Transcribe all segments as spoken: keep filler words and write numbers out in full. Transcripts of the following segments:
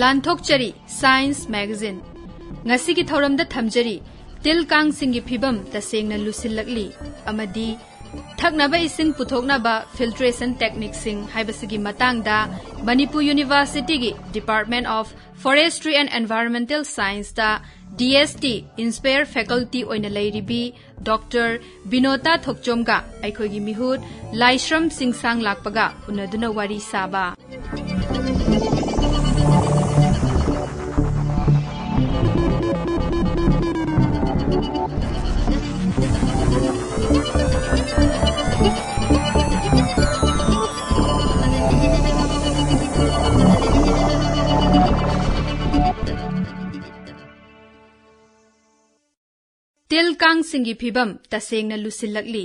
ꯂꯥꯟꯊꯣꯛꯆꯔꯤ Science Magazine꯫ ꯉꯁꯤꯒꯤ ꯊꯧꯔꯝꯗ ꯊꯝꯖꯔꯤ, ꯇꯤꯜ ꯀꯥꯡꯁꯤꯡꯒꯤ ꯐꯤꯕꯝ ꯇꯁꯦꯡꯅ ꯂꯨꯁꯤꯜꯂꯛꯂꯤ ꯑꯃꯗꯤ ꯊꯛꯅꯕ ꯏꯁꯤꯡ ꯄꯨꯊꯣꯛꯅꯕ filtration techniqueꯁꯤꯡ ꯍꯥꯏꯕꯁꯤꯒꯤ ꯃꯇꯥꯡꯗ Manipur Universityꯒꯤ Department of Forestry and Environmental Scienceꯇ D S T Inspire Faculty ꯑꯣꯏꯅ ꯂꯩꯔꯤꯕꯤ ꯗꯣꯛꯇꯔ ꯕꯤꯅꯣꯇꯥ ꯊꯣꯛꯆꯣꯝꯒ ꯑꯩꯈꯣꯏꯒꯤ ꯃꯤꯍꯨꯠ ꯂꯥꯏꯁ꯭ꯔꯝ ꯁꯤꯡꯁꯥꯡ ꯂꯥꯛꯄꯒ ꯎꯅꯗꯨꯅ ꯋꯥꯔꯤ ꯁꯥꯕ꯫ ꯇꯤꯜ ꯀꯥꯡꯁꯤꯡꯒꯤ ꯐꯤꯕꯝ ꯇꯁꯦꯡꯅ ꯂꯨꯁꯤꯜꯂꯛꯂꯤ꯫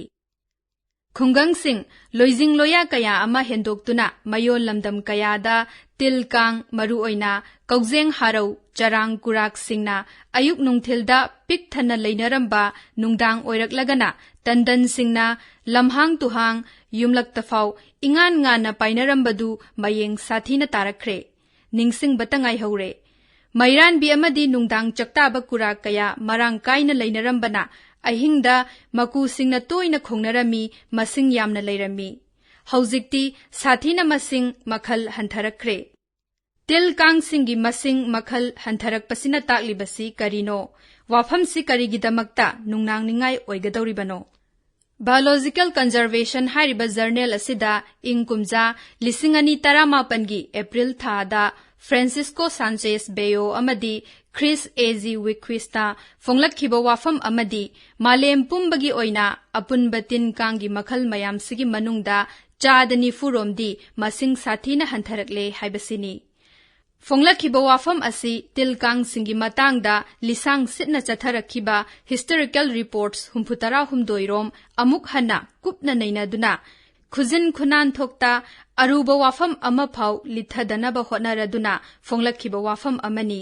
ꯈꯨꯡꯒꯪꯁꯤꯡ, ꯂꯣꯏꯖꯤꯡ ꯂꯣꯌꯥ ꯀꯌꯥ ꯑꯃ ꯍꯦꯟꯗꯣꯛꯇꯨꯅ ꯃꯌꯣꯜ ꯂꯝꯗꯝ ꯀꯌꯥꯗ ꯇꯤꯜ ꯀꯥꯡ, ꯃꯔꯨꯑꯣꯏꯅ ꯀꯧꯖꯦꯡ ꯍꯥꯔꯧ, ꯆꯔꯥꯡ ꯀꯨꯔꯥꯛꯁꯤꯡꯅ ꯑꯌꯨꯛ ꯅꯨꯡꯊꯤꯜꯗ ꯄꯤꯛ ꯊꯟꯅ ꯂꯩꯅꯔꯝꯕ ꯅꯨꯡꯗꯥꯡ ꯑꯣꯏꯔꯛꯂꯒꯅ ꯇꯟꯗꯟꯁꯤꯡꯅ ꯂꯝꯍꯥꯡ ꯇꯨꯍꯥꯡ ꯌꯨꯝꯂꯛꯇ ꯐꯥꯎ ꯏꯉꯥꯟ ꯉꯥꯟꯅ ꯄꯥꯏꯅꯔꯝꯕꯗꯨ ꯃꯌꯦꯡ ꯁꯥꯊꯤꯅ ꯇꯥꯔꯛꯈ꯭ꯔꯦ꯫ ꯅꯤꯡꯁꯤꯡꯕꯇ ꯉꯥꯏꯍꯧꯔꯦ꯫ ꯃꯩꯔꯥꯟꯕꯤ ꯑꯃꯗꯤ ꯅꯨꯡꯗꯥꯡ ꯆꯥꯛꯇꯥꯕ ꯀꯨꯔꯥꯛ ꯀꯌꯥ ꯃꯔꯥꯡ ꯀꯥꯏꯅ ꯂꯩꯅꯔꯝꯕꯅ ꯑꯍꯤꯡꯗ ꯃꯀꯨꯁꯤꯡꯅ ꯇꯣꯏꯅ ꯈꯣꯡꯅꯔꯝꯃꯤ, ꯃꯁꯤꯡ ꯌꯥꯝꯅ ꯂꯩꯔꯝꯃꯤ꯫ ꯍꯧꯖꯤꯛꯇꯤ ꯁꯥꯊꯤꯅ ꯃꯁꯤꯡ ꯃꯈꯜ ꯍꯟꯊꯔꯛꯈ꯭ꯔꯦ꯫ ꯇꯤꯜ ꯀꯥꯡꯁꯤꯡꯒꯤ ꯃꯁꯤꯡ ꯃꯈꯜ ꯍꯟꯊꯔꯛꯄꯁꯤꯅ ꯇꯥꯛꯂꯤꯕꯁꯤ ꯀꯔꯤꯅꯣ? ꯋꯥꯐꯝꯁꯤ ꯀꯔꯤꯒꯤꯗꯃꯛꯇ ꯅꯨꯡꯅꯥꯡꯅꯤꯡꯉꯥꯏ ꯑꯣꯏꯒꯗꯧꯔꯤꯕꯅꯣ? Biological Conservation ꯍꯥꯏꯔꯤꯕ journal ꯑꯁꯤꯗ ꯏꯪ ꯀꯨꯝꯖꯥ ꯂꯤꯁꯤꯡ ꯑꯅꯤ ꯇꯔꯥꯃꯥꯄꯟꯒꯤ April ꯊꯥꯗ Francisco Sanchez Bello ꯑꯃꯗꯤ Chris A G Wequistꯅ ꯐꯣꯡꯂꯛꯈꯤꯕ ꯋꯥꯐꯝ ꯑꯃꯗꯤ ꯃꯥꯂꯦꯝ ꯄꯨꯝꯕꯒꯤ ꯑꯣꯏꯅ ꯑꯄꯨꯟꯕ ꯇꯤꯟ ꯀꯥꯡꯒꯤ ꯃꯈꯜ ꯃꯌꯥꯝꯁꯤꯒꯤ ꯃꯅꯨꯡꯗ ꯆꯥꯗ ꯅꯤꯐꯨ ꯔꯣꯝꯗꯤ ꯃꯁꯤꯡ ꯁꯥꯊꯤꯅ ꯍꯟꯊꯔꯛꯂꯦ ꯍꯥꯏꯕꯁꯤꯅꯤ꯫ ꯐꯣꯡꯂꯛꯈꯤꯕ ꯋꯥꯐꯝ ꯑꯁꯤ ꯇꯤꯜ ꯀꯥꯡꯁꯤꯡꯒꯤ ꯃꯇꯥꯡꯗ ꯂꯤꯁꯥꯡ ꯁꯤꯠꯅ ꯆꯠꯊꯔꯛꯈꯤꯕ historical reports ꯍꯨꯝꯐꯨ ꯇꯔꯥ ꯍꯨꯝꯗꯣꯏ ꯔꯣꯝ ꯑꯃꯨꯛ ꯍꯟꯅ ꯀꯨꯞꯅ ꯅꯩꯅꯗꯨꯅ, ꯈꯨꯖꯤꯟ ꯈꯨꯅꯥꯟ ꯊꯣꯛꯇ ꯑꯔꯨꯕ ꯋꯥꯐꯝ ꯑꯃ ꯐꯥꯎ ꯂꯤꯊꯗꯅꯕ ꯍꯣꯠꯅꯔꯗꯨꯅ ꯐꯣꯡꯂꯛꯈꯤꯕ ꯋꯥꯐꯝ ꯑꯃꯅꯤ꯫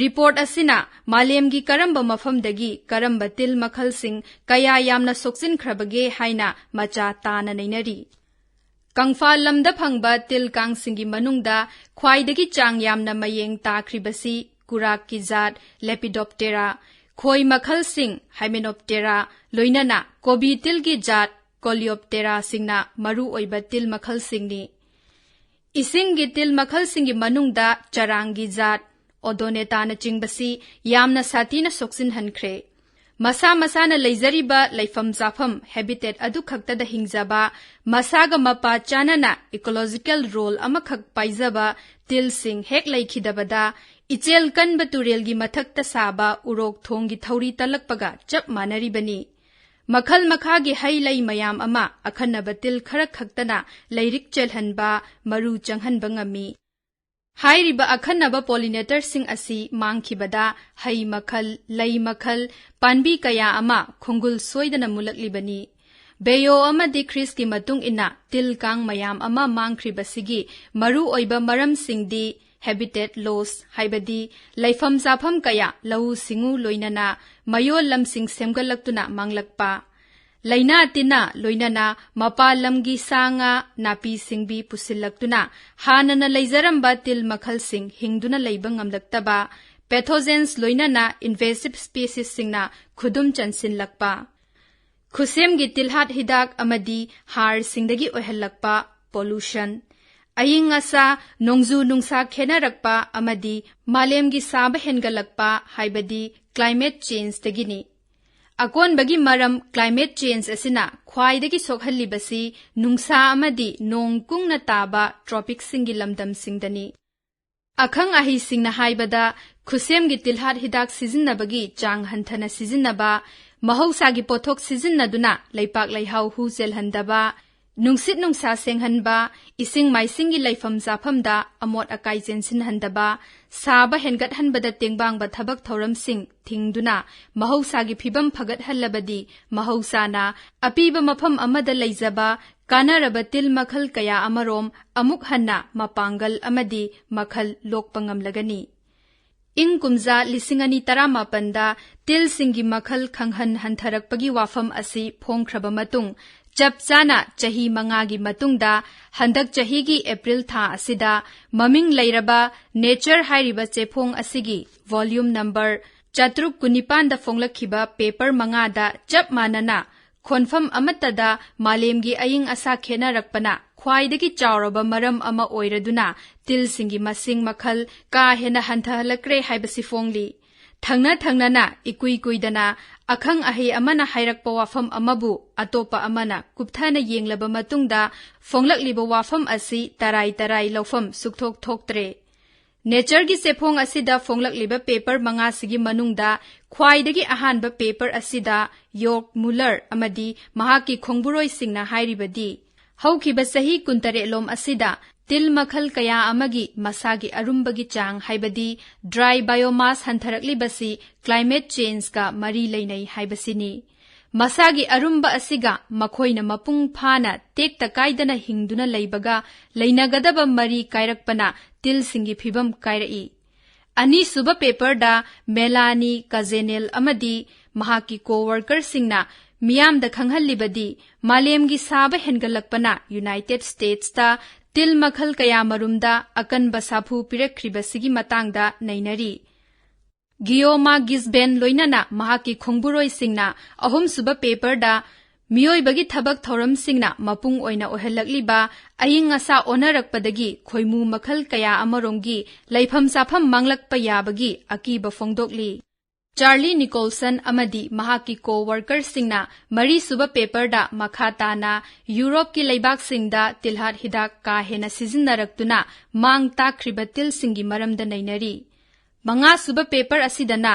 Report ꯑꯁꯤꯅ ꯃꯥꯂꯦꯝꯒꯤ ꯀꯔꯝꯕ ꯃꯐꯝꯗꯒꯤ ꯀꯔꯝꯕ ꯇꯤꯜ ꯃꯈꯜꯁꯤꯡ ꯀꯌꯥ ꯌꯥꯝꯅ ꯁꯣꯛꯆꯤꯟꯈ꯭ꯔꯕꯒꯦ ꯍꯥꯏꯅ ꯃꯆꯥ ꯇꯥꯅ ꯅꯩꯅꯔꯤ꯫ ꯀꯪꯐꯥꯜ ꯂꯝꯗ ꯐꯪꯕ ꯇꯤꯜ ꯀꯥꯡꯁꯤꯡꯒꯤ ꯃꯅꯨꯡꯗ ꯈ꯭ꯋꯥꯏꯗꯒꯤ ꯆꯥꯡ ꯌꯥꯝꯅ ꯃꯌꯦꯡ ꯇꯥꯈ꯭ꯔꯤꯕꯁꯤ ꯀꯨꯔꯥꯛꯀꯤ ꯖꯥꯠ Lepidoptera, ꯈꯣꯏ ꯃꯈꯜꯁꯤꯡ Hymenoptera, ꯂꯣꯏꯅꯅ ꯀꯣꯕꯤ ꯇꯤꯜꯒꯤ ꯖꯥꯠ Coleoptera ꯁꯤꯡꯅ ꯃꯔꯨ ꯑꯣꯏꯕ ꯇꯤꯜ ꯃꯈꯜꯁꯤꯡꯅꯤ꯫ ꯏꯁꯤꯡꯒꯤ ꯇꯤꯜ ꯃꯈꯜꯁꯤꯡꯒꯤ ꯃꯅꯨꯡꯗ ꯆꯔꯥꯡꯒꯤ ꯖꯥꯠ Odonata ꯅꯆꯤꯡꯕꯁꯤ ꯌꯥꯝꯅ ꯁꯥꯊꯤꯅ ꯁꯣꯛꯆꯤꯟꯍꯟꯈ꯭ꯔꯦ꯫ ꯃꯁꯥ ꯃꯁꯥꯅ ꯂꯩꯖꯔꯤꯕ ꯂꯩꯐꯝ ꯆꯥꯐꯝ, habitat, ꯑꯗꯨꯈꯛꯇꯗ ꯍꯤꯡꯖꯕ, ꯃꯁꯥꯒ ꯃꯄꯥ ꯆꯥꯅꯅ ecological role ꯑꯃꯈꯛ ꯄꯥꯏꯖꯕ ꯇꯤꯜꯁꯤꯡ ꯍꯦꯛ ꯂꯩꯈꯤꯗꯕꯗ, ꯏꯆꯦꯜ ꯀꯟꯕ ꯇꯨꯔꯦꯜꯒꯤ ꯃꯊꯛꯇ ꯁꯥꯕ ꯎꯔꯣꯛ ꯊꯣꯡꯒꯤ ꯊꯧꯔꯤ ꯇꯠꯂꯛꯄꯒ ꯆꯞ ꯃꯥꯟꯅꯔꯤꯕꯅꯤ꯫ ꯃꯈꯜ ꯃꯈꯥꯒꯤ ꯍꯩ ꯂꯩ ꯃꯌꯥꯝ ꯑꯃ ꯑꯈꯟꯅꯕ ꯇꯤꯜ ꯈꯔ ꯈꯛꯇꯅ ꯂꯩꯔꯤꯛ ꯆꯦꯜꯍꯟꯕ, ꯃꯔꯨ ꯆꯪꯍꯟꯕ ꯉꯝꯃꯤ꯫ ꯍꯥꯏꯔꯤꯕ ꯑꯈꯟꯅꯕ pollinator ꯁꯤꯡ ꯑꯁꯤ ꯃꯥꯡꯈꯤꯕꯗ ꯍꯩ ꯃꯈꯜ, ꯂꯩ ꯃꯈꯜ, ꯄꯥꯟꯕꯤ ꯀꯌꯥ ꯑꯃ ꯈꯣꯡꯒꯨꯜ ꯁꯣꯏꯗꯅ ꯃꯨꯜꯂꯛꯂꯤꯕꯅꯤ꯫ Baio ꯑꯃꯗꯤ Chris ꯀꯤ ꯃꯇꯨꯡ ꯏꯟꯅ ꯇꯤꯜ ꯀꯥꯡ ꯃꯌꯥꯝ ꯑꯃ ꯃꯥꯡꯈ꯭ꯔꯤꯕꯁꯤꯒꯤ ꯃꯔꯨ ꯑꯣꯏꯕ ꯃꯔꯝꯁꯤꯡꯗꯤ habitat loss, ꯍꯥꯏꯕꯗꯤ ꯂꯩꯐꯝ ꯆꯥꯐꯝ ꯀꯌꯥ ꯂꯧꯎ ꯁꯤꯡꯎ ꯂꯣꯏꯅꯅ ꯃꯌꯣꯜ ꯂꯝꯁꯤꯡ ꯁꯦꯝꯒꯠꯂꯛꯇꯨꯅ ꯃꯥꯡꯂꯛꯄ, ꯂꯥꯏꯅꯥ ꯇꯤꯟꯅ ꯂꯣꯏꯅꯅ ꯃꯄꯥꯟ ꯂꯝꯒꯤ ꯁꯥ ꯉꯥ, ꯅꯥꯄꯤ ꯁꯤꯡꯕꯤ ꯄꯨꯁꯤꯜꯂꯛꯇꯨꯅ ꯍꯥꯟꯅꯅ ꯂꯩꯖꯔꯝꯕ ꯇꯤꯜ ꯃꯈꯜꯁꯤꯡ ꯍꯤꯡꯗꯨꯅ ꯂꯩꯕ ꯉꯝꯂꯛꯇꯕ, pathogens ꯂꯣꯏꯅꯅ invasive species ꯁꯤꯡꯅ ꯈꯨꯗꯨꯝ ꯆꯟꯁꯤꯜꯂꯛꯄ, ꯈꯨꯠꯁꯦꯝꯒꯤ ꯇꯤꯜꯍꯥꯠ ꯍꯤꯗꯥꯛ ꯑꯃꯗꯤ ꯍꯥꯔꯁꯤꯡꯗꯒꯤ ꯑꯣꯏꯍꯜꯂꯛꯄ pollution, ꯑꯏꯪ ꯑꯁꯥ, ꯅꯣꯡꯖꯨ ꯅꯨꯡꯁꯥ ꯈꯦꯠꯅꯔꯛꯄ ꯑꯃꯗꯤ ꯃꯥꯂꯦꯝꯒꯤ ꯁꯥꯕ ꯍꯦꯟꯒꯠꯂꯛꯄ, ꯍꯥꯏꯕꯗꯤ climate change ꯗꯒꯤꯅꯤ꯫ ꯑꯀꯣꯟꯕꯒꯤ ꯃꯔꯝ climate change ꯑꯁꯤꯅ ꯈ꯭ꯋꯥꯏꯗꯒꯤ ꯁꯣꯛꯍꯜꯂꯤꯕꯁꯤ ꯅꯨꯡꯁꯥ ꯑꯃꯗꯤ ꯅꯣꯡ ꯀꯨꯡꯅ ꯇꯥꯕ tropic ꯁꯤꯡꯒꯤ ꯂꯝꯗꯝꯁꯤꯡꯗꯅꯤ꯫ ꯑꯈꯪ ꯑꯍꯩꯁꯤꯡꯅ ꯍꯥꯏꯕꯗ, ꯈꯨꯠꯁꯦꯝꯒꯤ ꯇꯤꯜꯍꯥꯠ ꯍꯤꯗꯥꯛ ꯁꯤꯖꯤꯟꯅꯕꯒꯤ ꯆꯥꯡ ꯍꯟꯊꯅ ꯁꯤꯖꯤꯟꯅꯕ, ꯃꯍꯧꯁꯥꯒꯤ ꯄꯣꯠꯊꯣꯛ ꯁꯤꯖꯤꯟꯅꯗꯨꯅ ꯂꯩꯄꯥꯛ ꯂꯩꯍꯥꯎ ꯍꯨ ꯆꯦꯜꯍꯟꯗꯕ, ꯅꯨꯡꯁꯤꯠ ꯅꯨꯡꯁꯥ ꯁꯦꯡꯍꯟꯕ, ꯏꯁꯤꯡ ꯃꯥꯏꯁꯤꯡꯒꯤ ꯂꯩꯐꯝ ꯆꯥꯐꯝꯗ ꯑꯃꯣꯠ ꯑꯀꯥꯏ ꯆꯦꯟꯁꯤꯟꯍꯟꯗꯕ, ꯁꯥꯕ ꯍꯦꯟꯒꯠꯍꯟꯕꯗ ꯇꯦꯡꯕꯥꯡꯕ ꯊꯕꯛ ꯊꯧꯔꯝꯁꯤꯡ ꯊꯤꯡꯗꯨꯅ ꯃꯍꯧꯁꯥꯒꯤ ꯐꯤꯕꯝ ꯐꯒꯠꯍꯜꯂꯕꯗꯤ ꯃꯍꯧꯁꯥꯅ ꯑꯄꯤꯕ ꯃꯐꯝ ꯑꯃꯗ ꯂꯩꯖꯕ ꯀꯥꯟꯅꯔꯕ ꯇꯤꯜ ꯃꯈꯜ ꯀꯌꯥ ꯑꯃꯔꯣꯝ ꯑꯃꯨꯛ ꯍꯟꯅ ꯃꯄꯥꯡꯒꯜ ꯑꯃꯗꯤ ꯃꯈꯜ ꯂꯣꯛꯄ ꯉꯝꯂꯒꯅꯤ꯫ ꯏꯪ ꯀꯨꯝꯖꯥ ꯂꯤꯁꯤꯡ ꯑꯅꯤ ꯇꯔꯥꯃꯥꯄꯟꯗ ꯇꯤꯜꯁꯤꯡꯒꯤ ꯃꯈꯜ ꯈꯪꯍꯟ ꯍꯟꯊꯔꯛꯄꯒꯤ ꯋꯥꯐꯝ ꯑꯁꯤ ꯐꯣꯡꯈ꯭ꯔꯕ ꯃꯇꯨꯡ, ꯆꯞ ꯆꯥꯅ ꯆꯍꯤ ꯃꯉꯥꯒꯤ ꯃꯇꯨꯡꯗ, ꯍꯟꯗꯛ ꯆꯍꯤꯒꯤ ꯑꯦꯄ꯭ꯔꯤꯜ ꯊꯥ ꯑꯁꯤꯗ, ꯃꯃꯤꯡ ꯂꯩꯔꯕ Nature ꯍꯥꯏꯔꯤꯕ ꯆꯦꯐꯣꯡ ꯑꯁꯤꯒꯤ volume number ꯆꯥꯇ꯭ꯔꯨꯛ ꯀꯨꯟꯅꯤꯄꯥꯟꯗ ꯐꯣꯡꯂꯛꯈꯤꯕ ꯄꯦꯄꯔ ꯃꯉꯥꯗ ꯆꯞ ꯃꯥꯟꯅꯅ ꯈꯣꯟꯐꯝ ꯑꯃꯠꯇꯗ ꯃꯥꯂꯦꯝꯒꯤ ꯑꯏꯪ ꯑꯁꯥ ꯈꯦꯠꯅꯔꯛꯄꯅ ꯈ꯭ꯋꯥꯏꯗꯒꯤ ꯆꯥꯎꯔꯕ ꯃꯔꯝ ꯑꯃ ꯑꯣꯏꯔꯗꯨꯅ ꯇꯤꯜꯁꯤꯡꯒꯤ ꯃꯁꯤꯡ ꯃꯈꯜ ꯀꯥ ꯍꯦꯟꯅ ꯍꯟꯊꯍꯜꯂꯛꯈ꯭ꯔꯦ ꯍꯥꯏꯕꯁꯤ ꯐꯣꯡꯂꯤ꯫ ꯊꯪꯅ ꯊꯪꯅꯅ, ꯏꯀꯨꯏ ꯀꯨꯏꯗꯅ ꯑꯈꯪ ꯑꯍꯩ ꯑꯃꯅ ꯍꯥꯏꯔꯛꯄ ꯋꯥꯐꯝ ꯑꯃꯕꯨ ꯑꯇꯣꯞꯄ ꯑꯃꯅ ꯀꯨꯞꯊꯅ ꯌꯦꯡꯂꯕ ꯃꯇꯨꯡꯗ, ꯐꯣꯡꯂꯛꯂꯤꯕ ꯋꯥꯐꯝ ꯑꯁꯤ ꯇꯔꯥꯏ ꯇꯔꯥꯏ ꯂꯧꯐꯝ ꯁꯨꯛꯊꯣꯛ ꯊꯣꯛꯇ꯭ꯔꯦ꯫ Nature ꯒꯤ ꯆꯦꯐꯣꯡ ꯑꯁꯤꯗ ꯐꯣꯡꯂꯛꯂꯤꯕ ꯄꯦꯄꯔ ꯃꯉꯥꯁꯤꯒꯤ ꯃꯅꯨꯡꯗ ꯈ꯭ꯋꯥꯏꯗꯒꯤ ꯑꯍꯥꯟꯕ ꯄꯦꯄꯔ ꯑꯁꯤꯗ ꯌꯣꯔꯛ ꯃꯨꯂꯔ ꯑꯃꯗꯤ ꯃꯍꯥꯛꯀꯤ ꯈꯣꯡꯕꯨꯔꯣꯏꯁꯤꯡꯅ ꯍꯥꯏꯔꯤꯕꯗꯤ, ꯍꯧꯈꯤꯕ ꯆꯍꯤ ꯀꯨꯟꯇꯔꯦꯠꯂꯣꯝ ꯑꯁꯤꯗ ꯇꯤꯜ ꯃꯈꯜ ꯀꯌꯥ ꯑꯃꯒꯤ ꯃꯁꯥꯒꯤ ꯑꯔꯨꯝꯕꯒꯤ ꯆꯥꯡ, ꯍꯥꯏꯕꯗꯤ dry biomass ꯍꯟꯊꯔꯛꯂꯤꯕꯁꯤ climate change ꯀ ꯃꯔꯤ ꯂꯩꯅꯩ ꯍꯥꯏꯕꯁꯤꯅꯤ꯫ ꯃꯁꯥꯒꯤ ꯑꯔꯨꯝꯕ ꯑꯁꯤꯒ ꯃꯈꯣꯏꯅ ꯃꯄꯨꯡ ꯐꯥꯅ ꯇꯦꯛꯇ ꯀꯥꯏꯗꯅ ꯍꯤꯡꯗꯨꯅ ꯂꯩꯕꯒ ꯂꯩꯅꯒꯗꯕ ꯃꯔꯤ ꯀꯥꯏꯔꯛꯄꯅ ꯇꯤꯜꯁꯤꯡꯒꯤ ꯐꯤꯕꯝ ꯀꯥꯏꯔꯛꯏ꯫ ꯑꯅꯤꯁꯨꯕ ꯄꯦꯄꯔꯗ ꯃꯦꯂꯥꯅꯤ ꯀꯖꯦꯅꯦꯜ ꯑꯃꯗꯤ ꯃꯍꯥꯛꯀꯤ ꯀꯣ ꯋꯥꯔꯀꯔꯁꯤꯡꯅ ꯃꯤꯌꯥꯝꯗ ꯈꯪꯍꯜꯂꯤꯕꯗꯤ, ꯃꯥꯂꯦꯝꯒꯤ ꯁꯥꯕ ꯍꯦꯟꯒꯠꯂꯛꯄꯅ ꯌꯨꯅꯥꯏꯇꯦꯗ ꯁ꯭ꯇꯦꯠꯁꯇ ꯇꯤꯜ ꯃꯈꯜ ꯀꯌꯥ ꯃꯔꯨꯝꯗ ꯑꯀꯟꯕ ꯁꯥꯐꯨ ꯄꯤꯔꯛꯈ꯭ꯔꯤꯕꯁꯤꯒꯤ ꯃꯇꯥꯡꯗ ꯅꯩꯅꯔꯤ꯫ ꯒꯤꯌꯣꯃꯥ ꯒꯤꯁꯕꯦꯟ ꯂꯣꯏꯅꯅ ꯃꯍꯥꯛꯀꯤ ꯈꯣꯡꯕꯨꯔꯣꯏꯁꯤꯡꯅ ꯑꯍꯨꯝꯁꯨꯕ ꯄꯦꯄꯔꯗ ꯃꯤꯑꯣꯏꯕꯒꯤ ꯊꯕꯛ ꯊꯧꯔꯝꯁꯤꯡꯅ ꯃꯄꯨꯡ ꯑꯣꯏꯅ ꯑꯣꯏꯍꯜꯂꯛꯂꯤꯕ ꯑꯏꯪ ꯑꯁꯥ ꯑꯣꯟꯅꯔꯛꯄꯗꯒꯤ ꯈꯣꯏꯃꯨ ꯃꯈꯜ ꯀꯌꯥ ꯑꯃꯔꯣꯝꯒꯤ ꯂꯩꯐꯝ ꯆꯥꯐꯝ ꯃꯥꯡꯂꯛꯄ ꯌꯥꯕꯒꯤ ꯑꯀꯤꯕ ꯐꯣꯡꯗꯣꯛꯂꯤ꯫ ꯆꯥꯔꯂꯤ ꯅꯤꯀꯣꯜꯁꯟ ꯑꯃꯗꯤ ꯃꯍꯥꯛꯀꯤ ꯀꯣ ꯋꯥꯔꯀꯔꯁꯤꯡꯅ ꯃꯔꯤꯁꯨꯕ ꯄꯦꯄꯔꯗ ꯃꯈꯥ ꯇꯥꯅ ꯌꯨꯔꯣꯞꯀꯤ ꯂꯩꯕꯥꯛꯁꯤꯡꯗ ꯇꯤꯜꯍꯥꯠ ꯍꯤꯗꯥꯛ ꯀꯥ ꯍꯦꯟꯅ ꯁꯤꯖꯤꯟꯅꯔꯛꯇꯨꯅ ꯃꯥꯡ ꯇꯥꯛꯈ꯭ꯔꯤꯕ ꯇꯤꯜꯁꯤꯡꯒꯤ ꯃꯔꯝꯗ ꯅꯩꯅꯔꯤ꯫ ꯃꯉꯥꯁꯨꯕ ꯄꯦꯄꯔ ꯑꯁꯤꯗꯅ